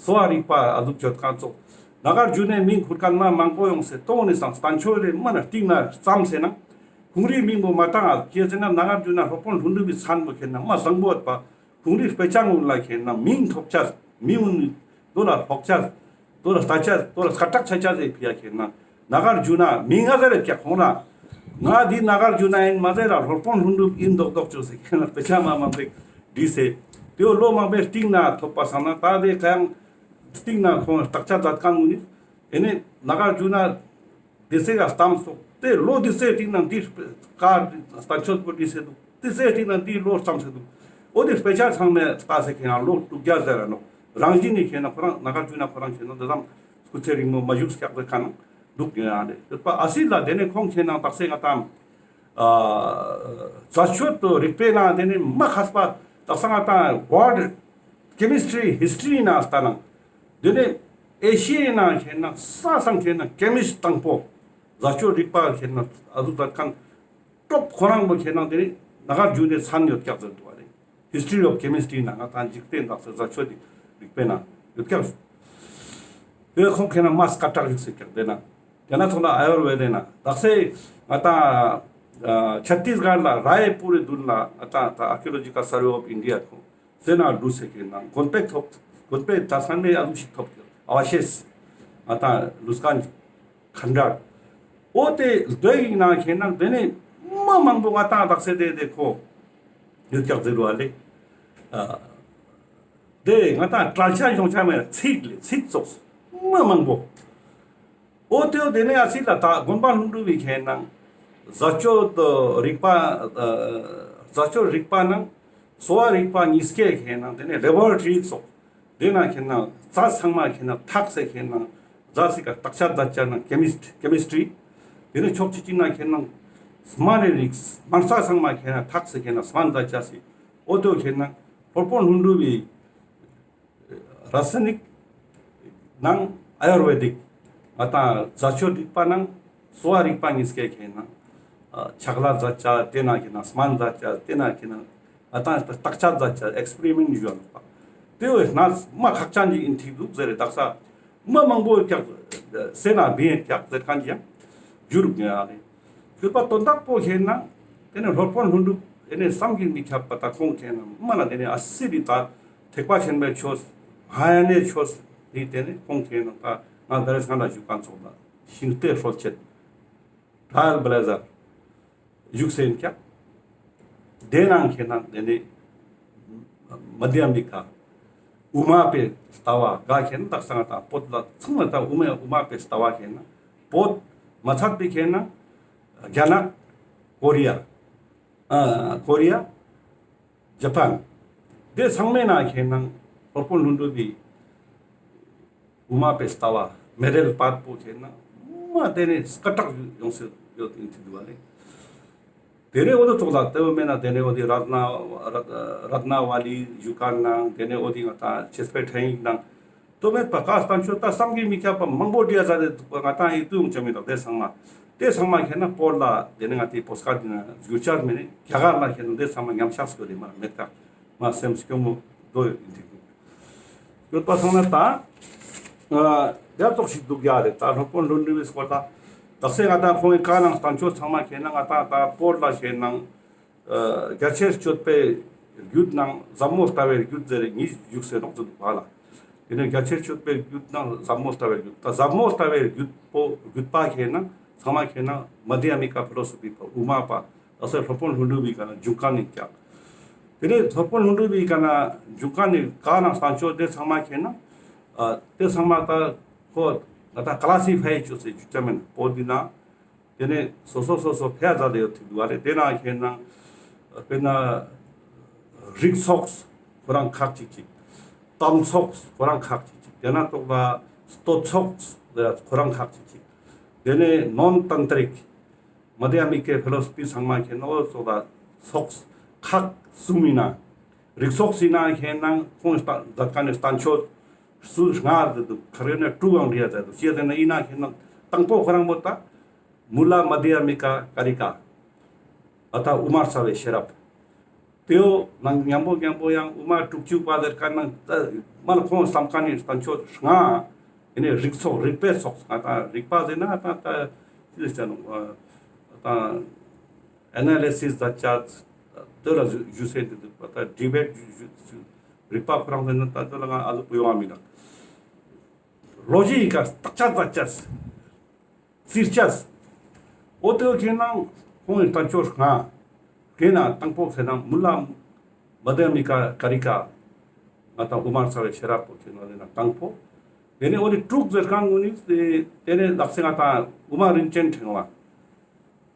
གསོ་བ་རིག་པ་ཨ་ཟུག་བརྗོད་ཁན་ཚོ། ནཱ་གར་ཇུ་ནའི་མིང་ཁུར་ཁན་མ་མང་པོ་ཡོང་སེ་ཏོང་ནི་སང་བསྟན་བཅོས་རེ་མ་ན་སྟིང་ན་ཙམ་སེ་ན། ཁོང་རིའི་མིང་པོ་མ་བཏང་ཨ་ཁྱེད་ཟེར་ན་ནཱ་གར་ཇུ་ན་སློབ་དཔོན་ལྷུན་གྲུབ་པའི་མཚན་པོ་ཁེན་ན་མ་བཟང་པོ་ཡོད་པ། ཁོང་རིའི་དཔེ་ཆ་ངུན་ལ་ཁེན་ན་མིང་ཐོབ་ཆ། མིང་ངུན་དོ་ལ་ལྷོག་ཆ། དོ་ལ་ལྟ་ཆ། དོ་ལ་སྐད་གྲགས་ཆ་ཆ་ཟེར་ཕི་ཡ་ཁེན་ན་ནཱ་གར་ཇུ་ན་མིང་ང་ཟེར་རེ་ཀྱག་ཁོང་ར། ང་འདི་ནཱ་གར་ཇུ་ན་ཡིན་མ་ཟེར་ར་སློབ་དཔོན་ལྷུན་གྲུབ་ཡིན་མདོག་མདོག་ཅོས་སེ་ཁེན་ན་དཔེ་ཆ་མ་མང་པོ་བྲིས་སེ། དེའོ་ལོ་མང་པོའི་སྟིང་ན་ཐོབ་པ་སང་ན་ད་དེ་ག་ཡང་སྟིང་ན་ཁོང་བརྟག་དཔྱད་མཛད་ཁན་ངུན་ནི་ཨེ་ནི་ནཱ་གར་ཇུ་ན། དེ་ཚེ་ག་གཏམ་སོགས་དེ་ལོ་དེ་ཚེ་སྟིང་ན་འདི་ཀ་བསྟན་བཅོས་པོ་བྲིས་སེ་འདུག། དེ་ཚེ་སྟིང་ན་འདི་ལོ་བརྩམས་སེ་འདུག། འོ་དེ་དཔེ་ཆ་ཚང་མས་ལྟ་སེ་ཁེན་ན་ལོ་དྲུག་བརྒྱ་ཟེར་ར་ནོག། རང་བཞིན་ནི་ཁེན་ན་ཁོ་རང་ནཱ་གར་ཇུ་ན་ཁོ་རང་ཁེན་ན་དེ་ཙམ་སྐུ་ཚེ་རིང་མོ་མ་བཞུགས་ཀྱག་ཟེར་ཁན་འདུག་ཡོད་ཨ་ནི་ཡོད་པ་ཨ་སི་ལ། དེ་ནས་ཁོང་ཁེན་ན་དག་ས་ང་ཏང་ཨ་རྫས་སྤྱོད་དུ་རིག་པའི་ནང་དེ་ནས་མ་མཁས་པ་དག་ས་ང་ཏང་ཝརལྡ་ཀེ་མི་སི་ཊི་རི་ཧིས་ཊི་རི་ནང་ལྟ་ན། དེ་ནས་ཨེ་ཤི་ཡའི་ནང་ཁེན་ན་ས་སང་ཁེན་ན་ཀེ་མི་སི་ཊི་དང་པོ་རྫས་སྤྱོད་རིག་པ་ཁེན་ན་ཨ་ཟུག་ད་ཁན་ཀྲོབ་ཁོ་རང་པོ་ཁེན་ན་དེ་ནི་ནཱ་གར་ཇུ་ནའི་མཚན་ཡོད་ཀྱག་ཟེར་འདུག་པ་རེད། History of Chemistry ནང་ང་ཏང་འཇིག་རྟེན་དག་ས་རྫས་སྤྱོད་རིག་པའི་ནང་ཡོད་ཀྱག། དེ་ཁོང་ཁེན་ན་མ་སྐད་གྲགས་ཡོད་སེ་ཀྱག་དེ་ན། དེ་ན་ཚོགས་ལ་ཨ་ཡུར་ཝེ་དེ་ན་དག་ས་ང་ཏང་ཨ་ཆ་ཏིས་གར་ལ་རའེ་པུར་རི་མདུན་ལ་ང་ཏང་ད་Archaeological Survey of India ཁོང་ཟེར་ན་འདུག་སེ་ཁེན་ན་དགོན་པའི་ཐོག་དགོན་པའི་ད་ས་མའི་ཨ་ལུ་ཞིག་ཐོབ་ཀྱག། ཨ་བ་ཤེས་ང་ཏང་ལུས་ཁན་ཁན་དྲག། འོ་དེ་ལྟོས་ཡིན་ན་ཁེན་ན་དེ་ནས་མ་མང་པོ་ང་ཏང་དག་ས་དེ་དེ་ཁོ་ཡོད་ཀྱག་ཟེར་བ་ལེ། ཨ་དེ་ང་ཏང་བྲལ་ཆ་ཡོང་ཆ་མེད་ཚིག་ལེ་ཚིག་ཙོགས་མ་མང་པོ། འོ་དེ་འོ་དེ་ནས་ཨ་སི་ལ་ད་དགོན་པ་ལྷུན་གྲུབ་པའི་ཁེན་ན་རྫས་སྤྱོད་རིག་པ་ཨ་རྫས་སྤྱོད་རིག་པ་ནང་གསོ་བ་རིག་པ་གཉིས་ཀའི་ཁེན་ན་དེ་ནས་ལེ་བོ་ར་ཊོ་རི་ཙོགས། དེ་ན་ཁེན་ན་རྫས་ཚང་མ་ཁེན་ན་ཐག་སེ་ཁེན་ན་རྫས་སི་ཀ་བརྟག་དཔྱད་མཛད་ཅ་ན་ཀེ་མི་སི་ཀེ་མི་སི་ཊི་རི། དེ་ནས་ཕྱོགས་གཅིག་གཅིག་ན་ཁེན་ན་སྨན་རི་རིགས་སྨན་རྩྭ་ཚང་མ་ཁེན་ན་ཐག་སེ་ཁེན་ན་སྨན་མཛད་ཅ་སི། འོ་དེ་ཁེན་ན་སློབ་དཔོན་ལྷུན་གྲུབ་པའི་ར་ས་ནིག་ནང་ཨ་ཡུར་ཝེ་དིག་ང་ཏང་རྫས་སྤྱོད་རིག་པ་ནང་གསོ་བ་རིག་པ་གཉིས་ཀའི་ཁེན་ན་ཨ་ཕྱག་ལས་མཛད་ཅ། དེ་ན་ཁེན་ན་སྨན་མཛད་ཅ། དེ་ན་ཁེན་ན་ཨ་ཏང་བརྟག་དཔྱད་མཛད་ཅ་ཨེགས་པེ་རི་མེན་ཊ་ཞུ་བ་ནོག་པ། དེ་བས་ན་མ་ཁག་ཅན་ཅིག་ཡིན་ཐིག་འདུག་ཟེར་རེ་དག་ས་མ་མང་པོ་ཀྱག་སེ་ན་བིན་ཀྱག་ཟེར་ཁན་ཅིག་ཡང་བསྒྱུར་ཡ་ལེ། བསྒྱུར་པ་དོན་དག་པོ་ཁེན་ན་དེ་ནས་སློབ་དཔོན་ལྷུན་གྲུབ་དེ་ནས་བསམ་གྱིས་མི་ཁྱབ་པ་ད་ཁོང་ཁེན་ན་མ་ན་དེ་ནས་ཨ་སི་རི་ད་ཐེག་པ་ཆེན་པོའི་ཆོས་མ་ཧཱ་ཡ་ནའི་ཆོས་ནི་དེ་ནས་ཁོང་ཁེན་ན་ད་ང་ད་རེས་སྔ་ལ་ཞུ་ཁན་ཚོགས་ལ་ཤིང་རྟའི་སྲོལ་འབྱེད་ཊ་རེལ་བི་ལེ་ཛར་བཞུགས་སེ་ཡིན་ཀྱག། དེ་ནང་ཁེན་ན་དེ་ནས་མ་དྷྱ་མི་ཀ་དབུ་མ་པའི་ལྟ་བ་ག་ཁེན་ན་དག་ས་ང་ཏང་བོད་ལ་ཚང་མ་ད་དབུ་མའི་དབུ་མ་པའི་ལྟ་བ་ཁེན་ན་བོད་མ་ཚད་པའི་ཁེན་ན་རྒྱ་ནག་ཀོ་རི་ཡ་ཨ་ཀོ་རི་ཡ་ཇ་པན། དེ་ཚང་མའི་ནང་ཁེན་ན་སློབ་དཔོན་ལྷུན་གྲུབ་པའི་དབུ་མ་པའི་ལྟ་བ་མེ་རེལ་པད་པོ་ཁེན་ན་མ་དེ་ནས་སྐད་གྲགས་ཡོང་སེ་ཡོད་ཡིན་ཐིག་འདུག་པ་ལེ། དེ་ནས་འོ་དེ་ཚོགས་ལ་དེ་བོ་མེད་ན་དེ་ནས་འོ་དེ་རཏྣ་རཏྣ་ཝ་ལི་ཞུ་ཁན་ནང་དེ་ནས་འོ་དེ་ང་ཏང་བྱེས་པའི་ཕྲེང་ཡིག་ནང་དོ་མེད་པ་བཀའ་བསྟན་བཅོས་ད་བསམ་གྱིས་མི་ཁྱབ་པ་མང་པོ་བྲིས་ཡ་ཟ་དེ་འདུག་པ། ང་ཏང་ཡིད་དུ་ཡོང་ཆ་མི་འདུག། དེ་ཚང་མ་དེ་ཚང་མ་ཁེན་ན་བོད་ལ་དེ་ནས་ང་ཏི་བོད་སྐད་དེ་ན་བསྒྱུར་ཆ་མེད་ནས་རྒྱ་གར་ལ་ཁེན་ན་དེ་ཚང་མ་ཉམས་ཆག་སྐྱོ་དེ་མ་མེད་ཀ་མ་སེམས་སྐྱོ་མོ་དོ་ཡོད་ཡིན་ཐིག་འདུག། ཡོད་པ་སོང་ན་ད་ཨ་དེ་ཙོགས་ཤིག་འདུག་ཡ་རེད། ད་སློབ་དཔོན་ལྷུན་གྲུབ་པའི་སྐོར་ད་དག་ས་ང་ཏང་ཁོང་གི་བཀའ་ནང་བསྟན་བཅོས་ཚང་མ་ཁེན་ན་ང་ཏང་ད་བོད་ལ་ཁེན་ན་ཨ་རྒྱ་ཆེར་སྤྱོད་པའི་རྒྱུད་ནང་ཟབ་མོ་ལྟ་བའི་རྒྱུད་ཟེར་གཉིས་བཞུགས་སེ་ནོག་ཟེར་འདུག་པ་ལ། དེ་ནས་རྒྱ་ཆེར་སྤྱོད་པའི་རྒྱུད་ནང་ཟབ་མོ་ལྟ་བའི་རྒྱུད། ད་ཟབ་མོ་ལྟ་བའི་རྒྱུད་པོ་རྒྱུད་པ་ཁེན་ན་ཚང་མ་ཁེན་ན་མ་དྷྱ་མི་ཀ་ཕི་ལོ་སོ་ཕི་པ་དབུ་མ་པ་དག་ས་སློབ་དཔོན་ལྷུན་གྲུབ་པའི་ཀ་ན་འབྱུང་ཁན་ཡིན་ཀྱག། དེ་ནས་སློབ་དཔོན་ལྷུན་གྲུབ་པའི་ཀ་ན་འབྱུང་ཁན་ནི་བཀའ་ནང་བསྟན་བཅོས་དེ་ཚང་མ་ཁེན་ན་ཨ་དེ་ཚང་མ་ད་ཁོ་ང་ཏང་ཀ་ལ་སི་ཕའི་བཅོས་སེ་བཅོས་ཆ་མེད་ན་བོད་འདི་ན་ དེ་ནས་སོ་སོ་སོ་སོ་ཕེ་ཡ་ཛད་དེ་ཡོད་ཐིག་འདུག་ཨ་ལེ། དེ་ན་ཁེ་ན་དཔེར་ན་རིགས་ཚོགས་ཁོ་རང་ཁག་ཅིག་ཅིག། གཏམ་ཚོགས་ཁོ་རང་ཁག་ཅིག་ཅིག། དེ་ན་ཐོག་ལ་བསྟོད་ཚོགས་ཁོ་རང་ཁག་ཅིག་ཅིག། དེ་ནས་ནོན་ཏན་ཏྲིག་མ་དྷྱ་མི་ཀའི་ཕི་ལོ་སོ་ཕི་ཚང་མ་ཁེ་ན་འོ་ཙོགས་ལ་ཚོགས་ཁག་གསུམ་ཡིན་ན། རིགས་ཚོགས་ཡིན་ན་ཁེ་ན་ཁོང་ད་ཀ་ནས་བསྟན་བཅོས་སུ་ལྔ་ཟེར་འདུག། ཁ་རེ་ནས་དྲུག་ཡང་རེ་ཡ་ཟེར་འདུག། ཅི་ཟེར་ན་ཡིན་ན་ཁེ་ན་དང་པོ་ཁོ་རང་པོ་ད་མུ་ལ་མ་དྷྱ་མི་ཀ་ཀ་རི་ཀ། ཨ་ད་དབུ་མ་རྩ་བའི་ཤེས་རབ། དེའོ་ནང་མཉམ་པོ་མཉམ་པོ་ཡང་དབུ་མ་དྲུག་ཅུ་པ་ཟེར་ཁན་ནང་ད་མ་ལ་ཁོང་བསམ་ཁན་ནི་བསྟན་བཅོས་ལྔ། ཡིན་ནས་རིགས་ཚོགས་རིགས་པའི་ཚོགས་ང་ད་རིགས་པ་ཟེར་ན་ད་ད་ཅི་ཟེར་ནོག། ད་ཨེ་ན་ལི་སིས་ཛད་ཅས་དེ་ལ་ཞུ་ཟེར་དེ་འདུག་པ། ད་ཌི་བེཊ་ཞུ་ཞུ་རིགས་པ་ཁོ་རང་ཟེར་ན་ད་དེ་ལ་ང་ཨ་ཟུག་པོ་ཡོང་བ་མི་འདུག། ལོ་ཇིག་ག་བརྟག་དཔྱད་ཛད་ཅས། རྩིས་དཔྱད། འོ་དེ་ཁེ་ན་ཁོང་གི་བསྟན་བཅོས་ལྔ། ཁེ་ན་དང་པོ་ཁེ་ན་མུ་ལ་མ་དྷྱ་མི་ཀ་ཀ་རི་ཀ། ང་ད་དབུ་མ་རྩ་བའི་ཤེས་རབ་པོ་ཁེ་ན་ལེ་ན་དང་པོ། དེ་ནས་འོ་དེ་དྲུག་ཟེར་ཁན་གུན་ནི་དེ་དེ་ནས་ལགས་སེ་ང་ད་དབུ་མ་རིན་ཆེན་ཕྲེང་བ།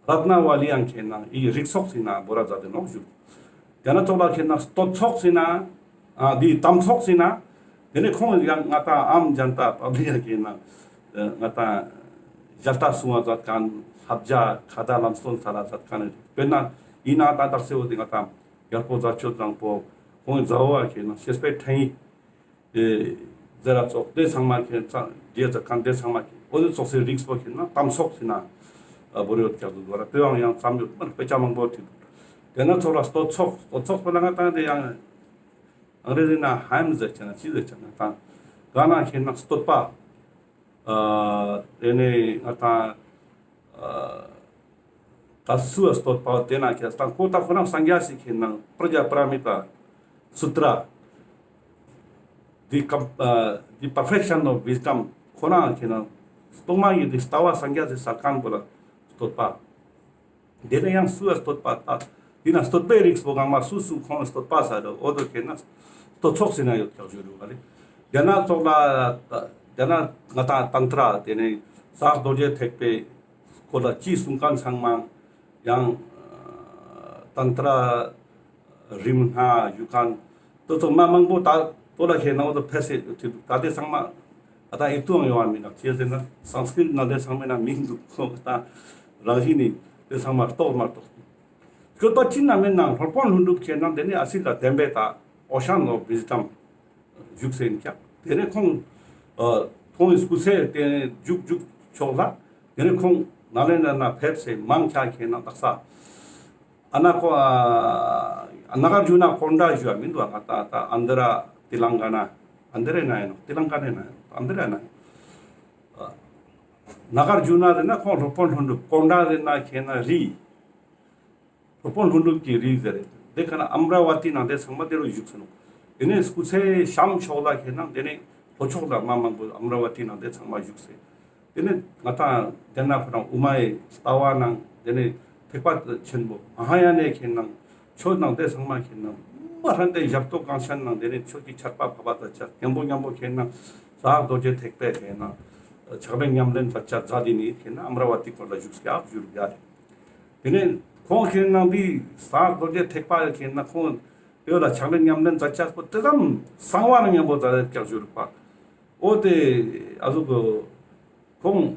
རཏྣ་ཝ་ལི་ཡང་ཁེ་ན་ཡི་རིགས་ཚོགས་ཡིན་ན་བོ་ར་ཛད་དེ་ནོག་ཞུ། དེ་ན་ཚོགས་ལ་ཁེ་ན་བསྟོད་ཚོགས་ཡིན་ན། ཨ་འདི་གཏམ་ཚོགས་ཡིན་ན། དེ་ནས་ཁོང་ཡང་ང་ད་ཨམ་ཇན་ཏ་པབ་ལིག་ཡང་ཁེ་ན་ང་ད་ཞལ་ཏ་གསུང་བ་ཛད་ཁན་ལྷབ་ཇ་ཁ་ད་ལམ་སྟོན་ས་ལ་ཛད་ཁན་དཔེར་ན་ཡིན་ན་ད་དག་སེ་འོ་དེ་ང་ད་རྒྱལ་པོ་རྫ་ཆུ་བཟང་པོ་ཁོང་ཡི་ཛ་འོ་ཁེ་ན་བཤེས་པའི་ཕྲེང་ཡིག་ཟེར་ར་ཙོགས་དེ་ཚང་མ་ཁེ་ན་ཚང་རྒྱལ་ཚ་ཁན་དེ་ཚང་མ་ཁེ་ན་འོ་དེ་ཙོགས་སེ་རིགས་པོ་ཁེ་ན་གཏམ་ཚོགས་ཟེར་ན་བོར་ཡོད་ཀྱག་འདུག་བ་ར། དེ་ཡང་ཡང་ཙམ་ཡོད་མ་དཔེ་ཆ་མང་པོ་ཐིག་འདུག། དེ་ན་ཚོགས་ལ་བསྟོད་ཚོགས། བསྟོད་ཚོགས་པོ་ལ་ང་ད་དེ་ཡང་ཨང་རེ་ཟི་ན་ཧེམ་ཟེར་ཅེ་ན་ཅི་ཟེར་ཅེ་ན་ད་ག་ན་ཁེ་ན་བསྟོད་པ། ཨ་དེ་ནས་ང་ད་ཨ་ད་སུ་བ་བསྟོད་པ་དེ་ན་ཁེ་ད་ཁོ་ད་ཁོ་རང་སངས་རྒྱས་སི་ཁེ་ན་པྲཛྙཱ་པཱ་ར་མི་ཏཱ་སུ་ཏྲ། The com- ཨ་the perfection of wisdom ཁོ་རང་ཁེ་ན་སྟོང་མ་ཡི་དེ་ལྟ་བ་སངས་རྒྱས་སི་ས་ཁན་པོ་ལ་བསྟོད་པ། དེ་ནས་ཡང་སུ་བ་བསྟོད་པ་ད་དེ་ན་བསྟོད་པའི་རིགས་པོ་གང་མ་སུ་སུ་ཁོང་བསྟོད་པ་ས་རུ་འོ་དོ་ཁེ་ན་བསྟོད་ཚོགས་ཟེར་ན་ཡོད་ཀྱག་ཞུ་རུ་ག་ལེ། དེ་ན་ཚོགས་ལ་དེ་ན་ང་ད་ཏན་ཏྲ་དེ་ནས་ཟག་རྡོ་རྗེ་ཐེག་པའི་སྐོར་ལ་ཅི་གསུང་ཁན་ཚང་མ་ཡང་ཏན་ཏྲ་རིམ་ལྔ་ཞུ་ཁན་དེ་ཚོ་མ་མང་པོ་ད་དོ་ལ་ཁེ་ན་འོ་དོ་ཕེ་སེ་ཐུབ་འདུག། ད་དེ་ཚང་མ་ད་ད་ཨི་ཏུའང་ཡོང་བ་མི་འདུག། ཅི་ཟེར་ན་སཾ་སྐྲྀཏ་ན་དེ་ཚང་མའི་ན་མིང་འདུག་ཁོ་ད་རང་བཞིན་ནི་དེ་ཚང་མ་རྟོགས་མ་རྟོགས། སྐྱོད་པ་ཅི་ན་མེད་ན་སློབ་དཔོན་ལྷུན་གྲུབ་ཁེ་ན་དེ་ནི་ཨ་སི་ལ་བདེན་པའི་ད་ཨོ་ཤན་ཨོཕ་ཝིས་ཌམ་བཞུགས་སེ་ཡིན་ཀྱག། དེ་ནས་ཁོང་ཨ་ཁོང་གི་སྐུ་ཚེ་དེ་ནས་མཇུག་མཇུག་ཕྱོགས་ལ་དེ་ནས་ཁོང་ནཱ་ལེནྡྲ་ན་ཕེབས་སེ་མང་ཆེ་ཁེ་ན་དག་ས་ཨ་ན་ཁོ་ཨ་ནཱ་གར་ཇུ་ན་ཀོན་ཌ་ཞུ་བ་མི་འདུག་ཨ་ང་ད་ད་ཨན་དྷ་ར་ཏི་ལང་ཀ་ན་ཨན་དྷ་ར་ན་ཡིན་ནོག། ཏི་ལང་ཀ་ན་ཡིན་ནོག། ཨན་དྷ་ར་ན་ཡིན་ནོག། ཨ་ནཱ་གར་ཇུ་ན་ཟེར་ན་ཁོང་སློབ་དཔོན་ལྷུན་གྲུབ། ཀོན་ཌ་ཟེར་ན་ཁེ་ན་རི། སློབ་དཔོན་ལྷུན་གྲུབ་ཀྱི་རི་ཟེར་རེད། དེ་ཁ་ན་ཨམ་ར་བ་ཏི་ནང་དེ་ཚང་མ་དེ་རུ་བཞུགས་སེ་ནོག། དེ་ནས་སྐུ་ཚེ་གཤམ་ཕྱོགས་ལ་ཁེ་ན་དེ་ནས་ལྷོ་ཕྱོགས་ལ་མ་མང་པོ་ཨམ་ར་བ་ཏི་ནང་དེ་ཚང་མ་བཞུགས་སེ། དེ་ནས་ང་ད་དེ་ན་ཁོ་རང་དབུ་མའི་ལྟ་བ་ནང་དེ་ནས་ཐེག་པ་ཆེན་པོ་མ་ཧཱ་ཡ་ནའི་ཁེ་ན་ཆོས་ནང་དེ་ཚང་མ་ཁེ་ན་མ་རང་དེ་ཞབས་ཏོག་གང་ཤན་ནང་དེ་ནས་ཆོས་ཀྱི་ཆར་པ་ཕབ་པ་ད་ཆ་མཉམ་པོ་མཉམ་པོ་ཁེ་ན་ཟག་རྡོ་རྗེ་ཐེག་པའི་ཁེ་ན་ཕྱག་ལེན་ཉམས་ལེན་ད་ཆ་མཛད་དེ་ནི་ཁེ་ན་ཨམ་ར་བ་ཏི་སྐོར་ལ་བཞུགས་སྐྱག་བཞུགས་ཡ་རེད། དེ་ནས་ཁོང་ཁེ་ན་འདི་ཟག་རྡོ་རྗེ་ཐེག་པ་ཁེ་ན་ཁོང་དེ་ལ་ཕྱག་ལེན་ཉམས་ལེན་མཛད་ཅག་པོ་དེ་ཙམ་གསང་བ་ནང་མཉམ་པོ་མཛད་ཀྱག་ཞུ་རུག་པ། འོ་དེ་ཨ་ཟུག་གི་ཁོང་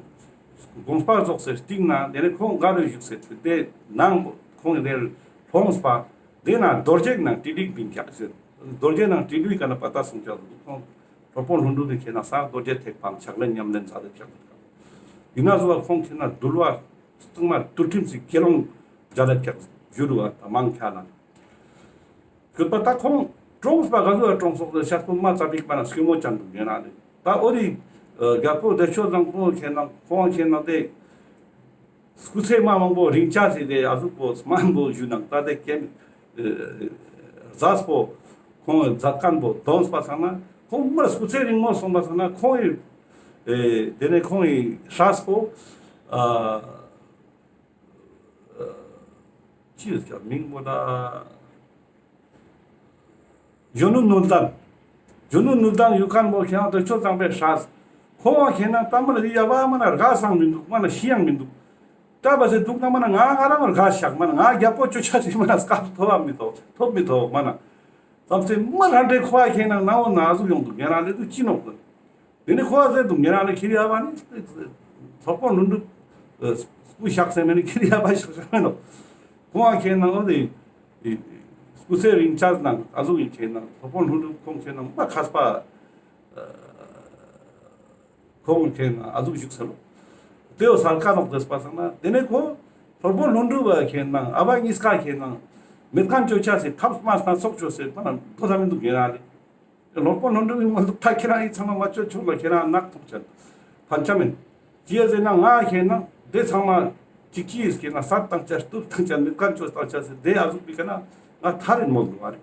དགོངས་པ་རྫོགས་སེ་སྟིང་ན་དེ་ནས་ཁོང་ག་རུ་བཞུགས་སེ་དེ་ནང་ཁོང་དེ་ལྷོངས་པ་དེ་ན་རྡོ་རྗེ་ནང་ཏི་ཏིག་བིང་ཀྱག་ཟེར། རྡོ་རྗེ་ནང་ཏི་ཏིག་ག་ན་པ་ཏ་སོང་ཀྱག་ཁོང་སློབ་དཔོན་ལྷུན་གྲུབ་དེ་ཁེ་ན་ཟག་རྡོ་རྗེ་ཐེག་པའང་ཕྱག་ལེན་ཉམས་ལེན་མཛད་དེ་ཀྱག། ཡིན་ན་ཟུག་ཁོང་ཁེ་ན་འདུལ་བ་གཙང་མ་ཏུ་ཁྲིམས་སི་དགེ་སློང་མཛད་དེ་ཀྱག་ཞུ་རུག་པ་མང་ཁ་ལ། གུས་པ་ད་ཁོང་གྲོངས་པ་ག་ཟུག་གྲོངས་སོག་ཤག་པོ་མ་ཙ་པིག་པ་ན་སྐྱོ་མོ་ཅན་དུ་ངེ་ན་ནི་ད་འོ་དེ་རྒྱལ་པོ་བདེ་མཆོག་བཟང་པོ་ཁེ་ན་ཁོང་ཁེ་ན་དེ་སྐུ་ཚེ་མ་མང་པོ་རིང་ཆ་ཟེར་དེ་ཨ་ཟུག་པོ་མང་པོ་ཞུ་ནང་ད་དེ་ཀེམ་ཟས་པོ་ཁོང་མཛད་མཁན་པོ་དོན་པ་ཚང་ན་ཁོང་མར་སྐུ་ཚེ་རིང་མོ་སོང་པ་ཚང་ན་ཁོང་ཡི་དེ་ནས་ཁོང་ཡི་སྲས་པོ་ཨ། ཅི་ཡོད་ཀྱང་མིང་པོ་ན། གཞོན་ནུ་ནུར་ལྡན། གཞོན་ནུ་ནུར་ལྡན་ཡུལ་མཁན་པོ་ཁྱེད་རང་དུ་ཆོས་གཙང་པའི་སྲས། ཁོང་བ་ཁྱེད་ན་ཏམ་པར་ཡ་བ་མ་ན་རྒ་སང་མི་འདུག་མ་ན་ཤི་ཡང་མི་འདུག། ད་བ་སེ་འདུག་ན་མ་ན་ང་ང་རང་རྒ་ཤག་མ་ན་ང་རྒྱལ་པོ་ཅོ་ཆ་ཞིག་མ་ན་སྐབས་ཐོབ་བ་མི་ཐོབ་ཐོབ་མི་ཐོབ་མ་ན། ཙམ་སེ་མ་རང་འདྲེ་ཁོ་ཨ་ཁེ་ན་ནང་འོ་ན་ཨ་ཟུག་ཡོང་འདུག་ཉེ་རང་ལེ་འདུག་ཅི་ནོག་གི། དེ་ནི་ཁོ་ཨ་ཟེར་འདུག་ཉེ་རང་ལེ་ཁྱེར་ཡ་བ་ནི་སློབ་དཔོན་ལྷུན་གྲུབ་སྐུ་གཤེགས་སེ་མེ་ནི་ཁྱེར་ཡ་བ་ཤག་ཤག་མེ་ནོག་ཁོ་ཨ་ཁེ་ན་འོ་དེ་སྐུ་ཚེ་རིང་ཆ་ནང་ཨ་ཟུག་ཡིན་ཁེ་ན་སློབ་དཔོན་ལྷུན་གྲུབ་ཁོང་ཁེ་ན་མ་མཁས་པ། ཁོང་ཁེ་ན་ཨ་ཟུག་བཞུགས་ས་ལོ། དེའོ་སར་ཀ་ནོག་དེ་སྤ་སང་ན་དེ་ནས་ཁོ་སློབ་དཔོན་ལྷུན་གྲུབ་བ་ཁེ་ན་ཨ་བ་གཉིས་ཀ་ཁེ་ན་མེད་ཁན་ཅོ་ཆ་སེ་ཐབས་མ་སྣ་ཚོགས་ཅོ་སེ་མ་ན་དོ་ད་མི་འདུག་ཉེ་རང་ལེ། སློབ་དཔོན་ལྷུན་གྲུབ་ཡིན་མ་འདུག་ད་ཁྱེད་རང་ཡིན་ཚང་མ་མ་ཅོ་ཆོག་ལ་ཁྱེད་རང་ནག་ཐོག་ཆ་ཕན་ཆ་མིན། ཅི་ཡ་ཟེར་ན་ང་ཁེ་ན་དེ་ཚང་མ་ཅིག་ཅི་ཡིས་ཁེ་ན་སར་བཏང་ཆ་སྟུར་བཏང་ཆ་མེད་ཁན་ཅོ་བཏང་ཆ་སེ་དེ་ཨ་ཟུག་པི་ཀ་ན་ང་ཐར་ཡིན་མོལ་འདུག་བ་རེད།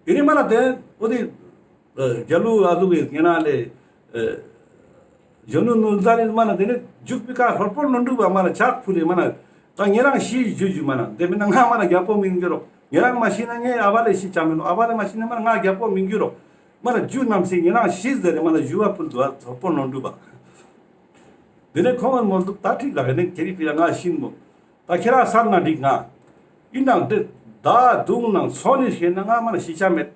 དེ་ནི་མ་ན་དེ་འོ་དེ་རྒྱ་ལུ་ཨ་ཟུག་གི་ཉེ་རང་ལེ་གཞོན་ནུ་ནུ་ཟླ་ནི་མ་ན་དེ་ནི་འཇུག་པི་ཀ་སློབ་དཔོན་ལྷུན་གྲུབ་བ་མ་ན་ཕྱག་ཕུལ་ཏེ་མ་ན་ད་ཉེ་རང་ཤི་ཞུ་ཞུ་མ་ན་དེ་མིན་ན་ང་མ་ན་རྒྱལ་པོ་མིན་གྱུར་རོག་ཉེ་རང་མ་ཤི་ན་ངའི་ཨ་བ་ལེ་ཤི་ཆ་མེད་ནོ་ཨ་བ་ལེ་མ་ཤི་ན་མ་ན་ང་རྒྱལ་པོ་མིན་གྱུར་རོག་མ་ན་རྒྱུ་རྣམ་སེ་ཉེ་རང་ཤི་ཟེར་ཏེ་མ་ན་ཞུ་བ་ཕུལ་འདུག་ཨ་སློབ་དཔོན་ལྷུན་གྲུབ་བ། དེ་ནས་ཁོང་ངི་མོལ་འདུག་ད་འགྲིག་ལ་ག་ནས་ཁྱེད་རི་ཕི་ལ་ང་ཤིན་མོ། ད་ཁྱེད་རང་སར་ན་འགྲིག་ང་། ཡིན་ནང་དེ་ད་དུང་ནང་སོ་ནི་ཤེས་ན་ང་མ་ན་ཤི་ཆ་མེད།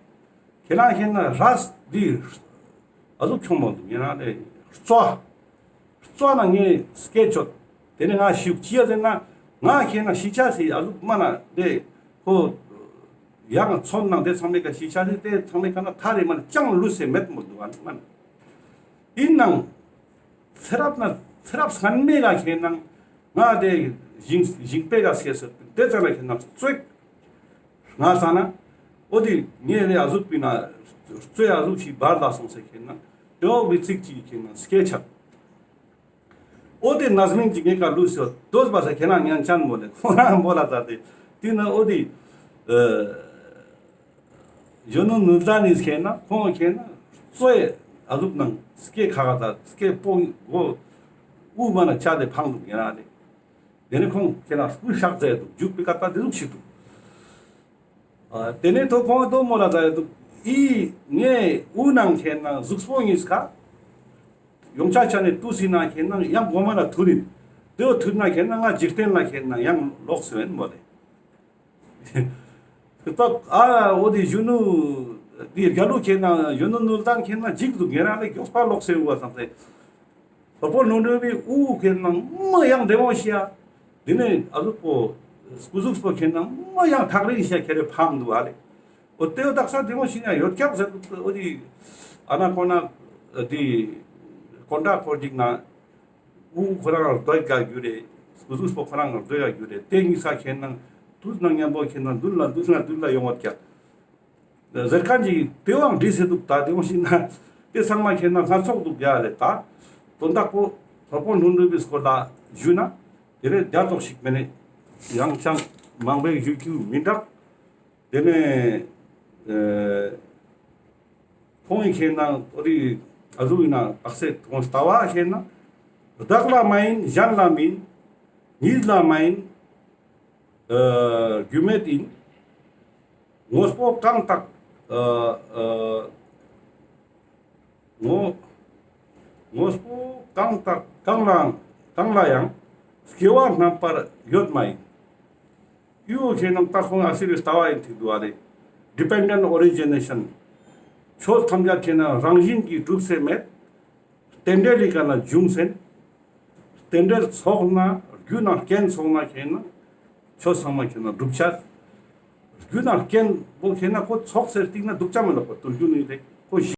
ཁྱེད་རང་ཤེས་ན་རས་འདི་ཨ་ཟུག་ཆུང་མོ་འདུག་ཉེ་རང་ལེ་རྩོ། རྩོ་ན་ངས་སྐད་ཆོད། དེ་ནས་ང་ཤི་ཅི་ཡ་ཟེར་ན་ང་ཤེས་ན་ཤི་ཆ་སི་ཨ་ཟུག་མ་ན་དེ་ཁོ་ཡང་ཚོན་ནང་དེ་ཚང་མའི་ཀ་ཤི་ཆ་སི་དེ་ཚང་མའི་ཀ་ན་ཐ་རེ་མ་ན་ཅང་ལུས་སེ་མེད་མོ་འདུག་ཨ་ནི་མ་ན། ཡིན་ནང་། ཚེ་རབས་ན་ཚེ་རབས་སྔན་མའི་ལ་ཁེ་ནང་ང་དེ་ཞིང་ཞིང་པའི་ལ་སྐྱེས་སོ་དེ་ཙམ་ལ་ཁེ་ནང་རྩོད་ང་ས་ན་འོ་དེ་ངས་ལས་ཨ་ཟུག་པི་ན་རྩོད་ཨ་ཟུག་ཞིག་བར་ལ་སོང་སེ་ཁེ་ནང་དེ་འོ་མི་ཚིག་ཅིག་ཁེ་ནང་སྐད་ཆ་འོ་དེ་ན་སྨིན་ཅིག་ངེ་ཀ་ལུས་སོ་དོས་པ་ས་ཁེ་ནང་ཉན་ཆན་མོ་ལེ་ཁོ་རང་མོ་ལ་ཛ་དེ་དེ་ན་འོ་དེ། གཞོན་ནུ་ནུ་ཟླ་ནི་ཁེ་ན་ཁོང་ཁེ་ན་རྩོད་ཨ་ཟུག་ནང་སྐེ་ཁ་ཁ་ད་སྐེ་པོ་མགོ་དབུ་མ་ན་ཆ་དེ་ཕང་འདུག་ཉེ་རང་ལེ། དེ་ནི་ཁོང་ཁེ་ན་སྐུ་གཤེགས་མཛད་འདུག་འཇུག་པའི་ཀ་ད་དེ་ཟུག་ཞིག་འདུག་དེ་ནི་ཐོ་ཁོང་དོ་མོ་ལ་ཛ་ཡ་འདུག་ཨི་ངའི་དབུ་ནང་ཁེ་ན་གཟུགས་པོ་གཉིས་ཀ་ཡོང་ཆ་ཆ་ནས་ཏུ་སི་ན་ཁེ་ན་ཡང་གོ་མ་ན་ཐུར་ཡིན། དེའོ་ཐུར་ན་ཁེ་ན་ང་འཇིག་རྟེན་ལ་ཁེ་ན་ཡང་ལོག་སོ་ཡིན་མོ་ལེ། ད་ཨ་འོ་དེ་གཞོན་ནུ་དེ་རྒྱ་ལུ་ཁེ་ན་གཞོན་ནུ་ནུ་ལྡན་ཁེ་ན་འཇིག་འདུག་ཉེ་རང་ལེ་མགྱོགས་པ་ལོག་སེ་འུ་བ་བསམ་སེ། སློབ་དཔོན་ལྷུན་གྲུབ་བི་དབུ་ཁེ་ན་མ་ཡང་བདེ་མོ་ཤི་ཡ། དེ་ནས་ཨ་ཟུག་པོ་སྐུ་གཟུགས་པོ་ཁེ་ན་མ་ཡང་ཐག་རིང་ཤི་ཡ་ཁེ་རེ་ཕང་འདུག་ཨ་ལེ། འོ་དེའོ་དག་ས་བདེ་མོ་ཤི་ཡ་ཡོད་ཀྱག་ཟེར་འདུག་འོ་དེ་ཨ་ན་ཁོ་ན་དེ་ཀོན་ཏྲ་ཁོར་ཅིག་ན། དབུ་ཁོ་རང་རྡོའི་ཀ་རྒྱུ་རེད། སྐུ་གཟུགས་པོ་ཁོ་རང་རྡོའི་ཀ་རྒྱུ་རེད། དེ་གཉིས་ས་ཁེ་ན་དུས་ནང་མཉམ་པོ་ཁེ་ན་མདུན་ལ་མདུན་ལ་མདུན་ལ་ཡོང་བ་ཀྱག་ཟེར་ཁན་ཅིག་དེ་བའང་འདྲི་སེ་འདུག་ད་དེ་བ་ཤི་ན་དེ་ཚང་མ་ཁེ་ན་སྣ་ཚོགས་འདུག་ཡ་རེད་ད། དོན་དག་པོ་སློབ་དཔོན་ལྷུན་གྲུབ་པའི་སྐོར་ལ་ཞུས་ན་དེ་རེད་རྒྱ་ཙོག་ཞིག་མེད་ནས་ཡང་ཅང་མང་པོའི་ཞུ་རྒྱུ་མི་འདུག་དེ་ནས་ཨེ། ཁོང་གི་ཁེ་ན་འོ་རི་ཨ་ཟུག་ཡིན་ན་དག་ས་ཁོང་ལྟ་བ་ཁེ་ན་བདག་ལ་མ་ཡིན་གཞན་ལ་མིན། ཉིད་ལ་མ་ཡིན་ཨ་རྒྱུ་མེད་ཡིན། དངོས་པོ་གང་དག་ཨ་ཨ་དངོས་དངོས་པོ་གང་དག་གང་ལའང་གང་ལ་ཡང་སྐྱེ་བ་རྣམ་པར་ཡོད་མ་ཡིན། ཡུ་ཁེ་ན་ད་ཁོང་ཨ་སི་རི་ལྟ་བ་ཡིན་ཐིག་འདུག་ཨ་རེ། Dependent origination། ཆོས་ཐམས་ཅད་ཁེ་ན་རང་བཞིན་གྱིས་གྲུབ་སེ་མེད། རྟེན་འབྲེལ་ལི་ཀ་ན་འབྱུང་སེན། རྟེན་འབྲེལ་ཚོགས་ན་རྒྱུ་ན་རྐྱེན་ཚོགས་ན་ཁེ་ན་ཆོས་ཚང་མ་ཁེ་ན་གྲུབ་ཆ། རྒྱུ་ན་རྐྱེན་པོ་ཁེ་ན་ཁོ་ཚོགས་སེ་སྟིང་ན་འདུག་ཅ་མེད་ལོག་པ་དུ་རྒྱུ་ནི་རེ་ཁོ་ཞི།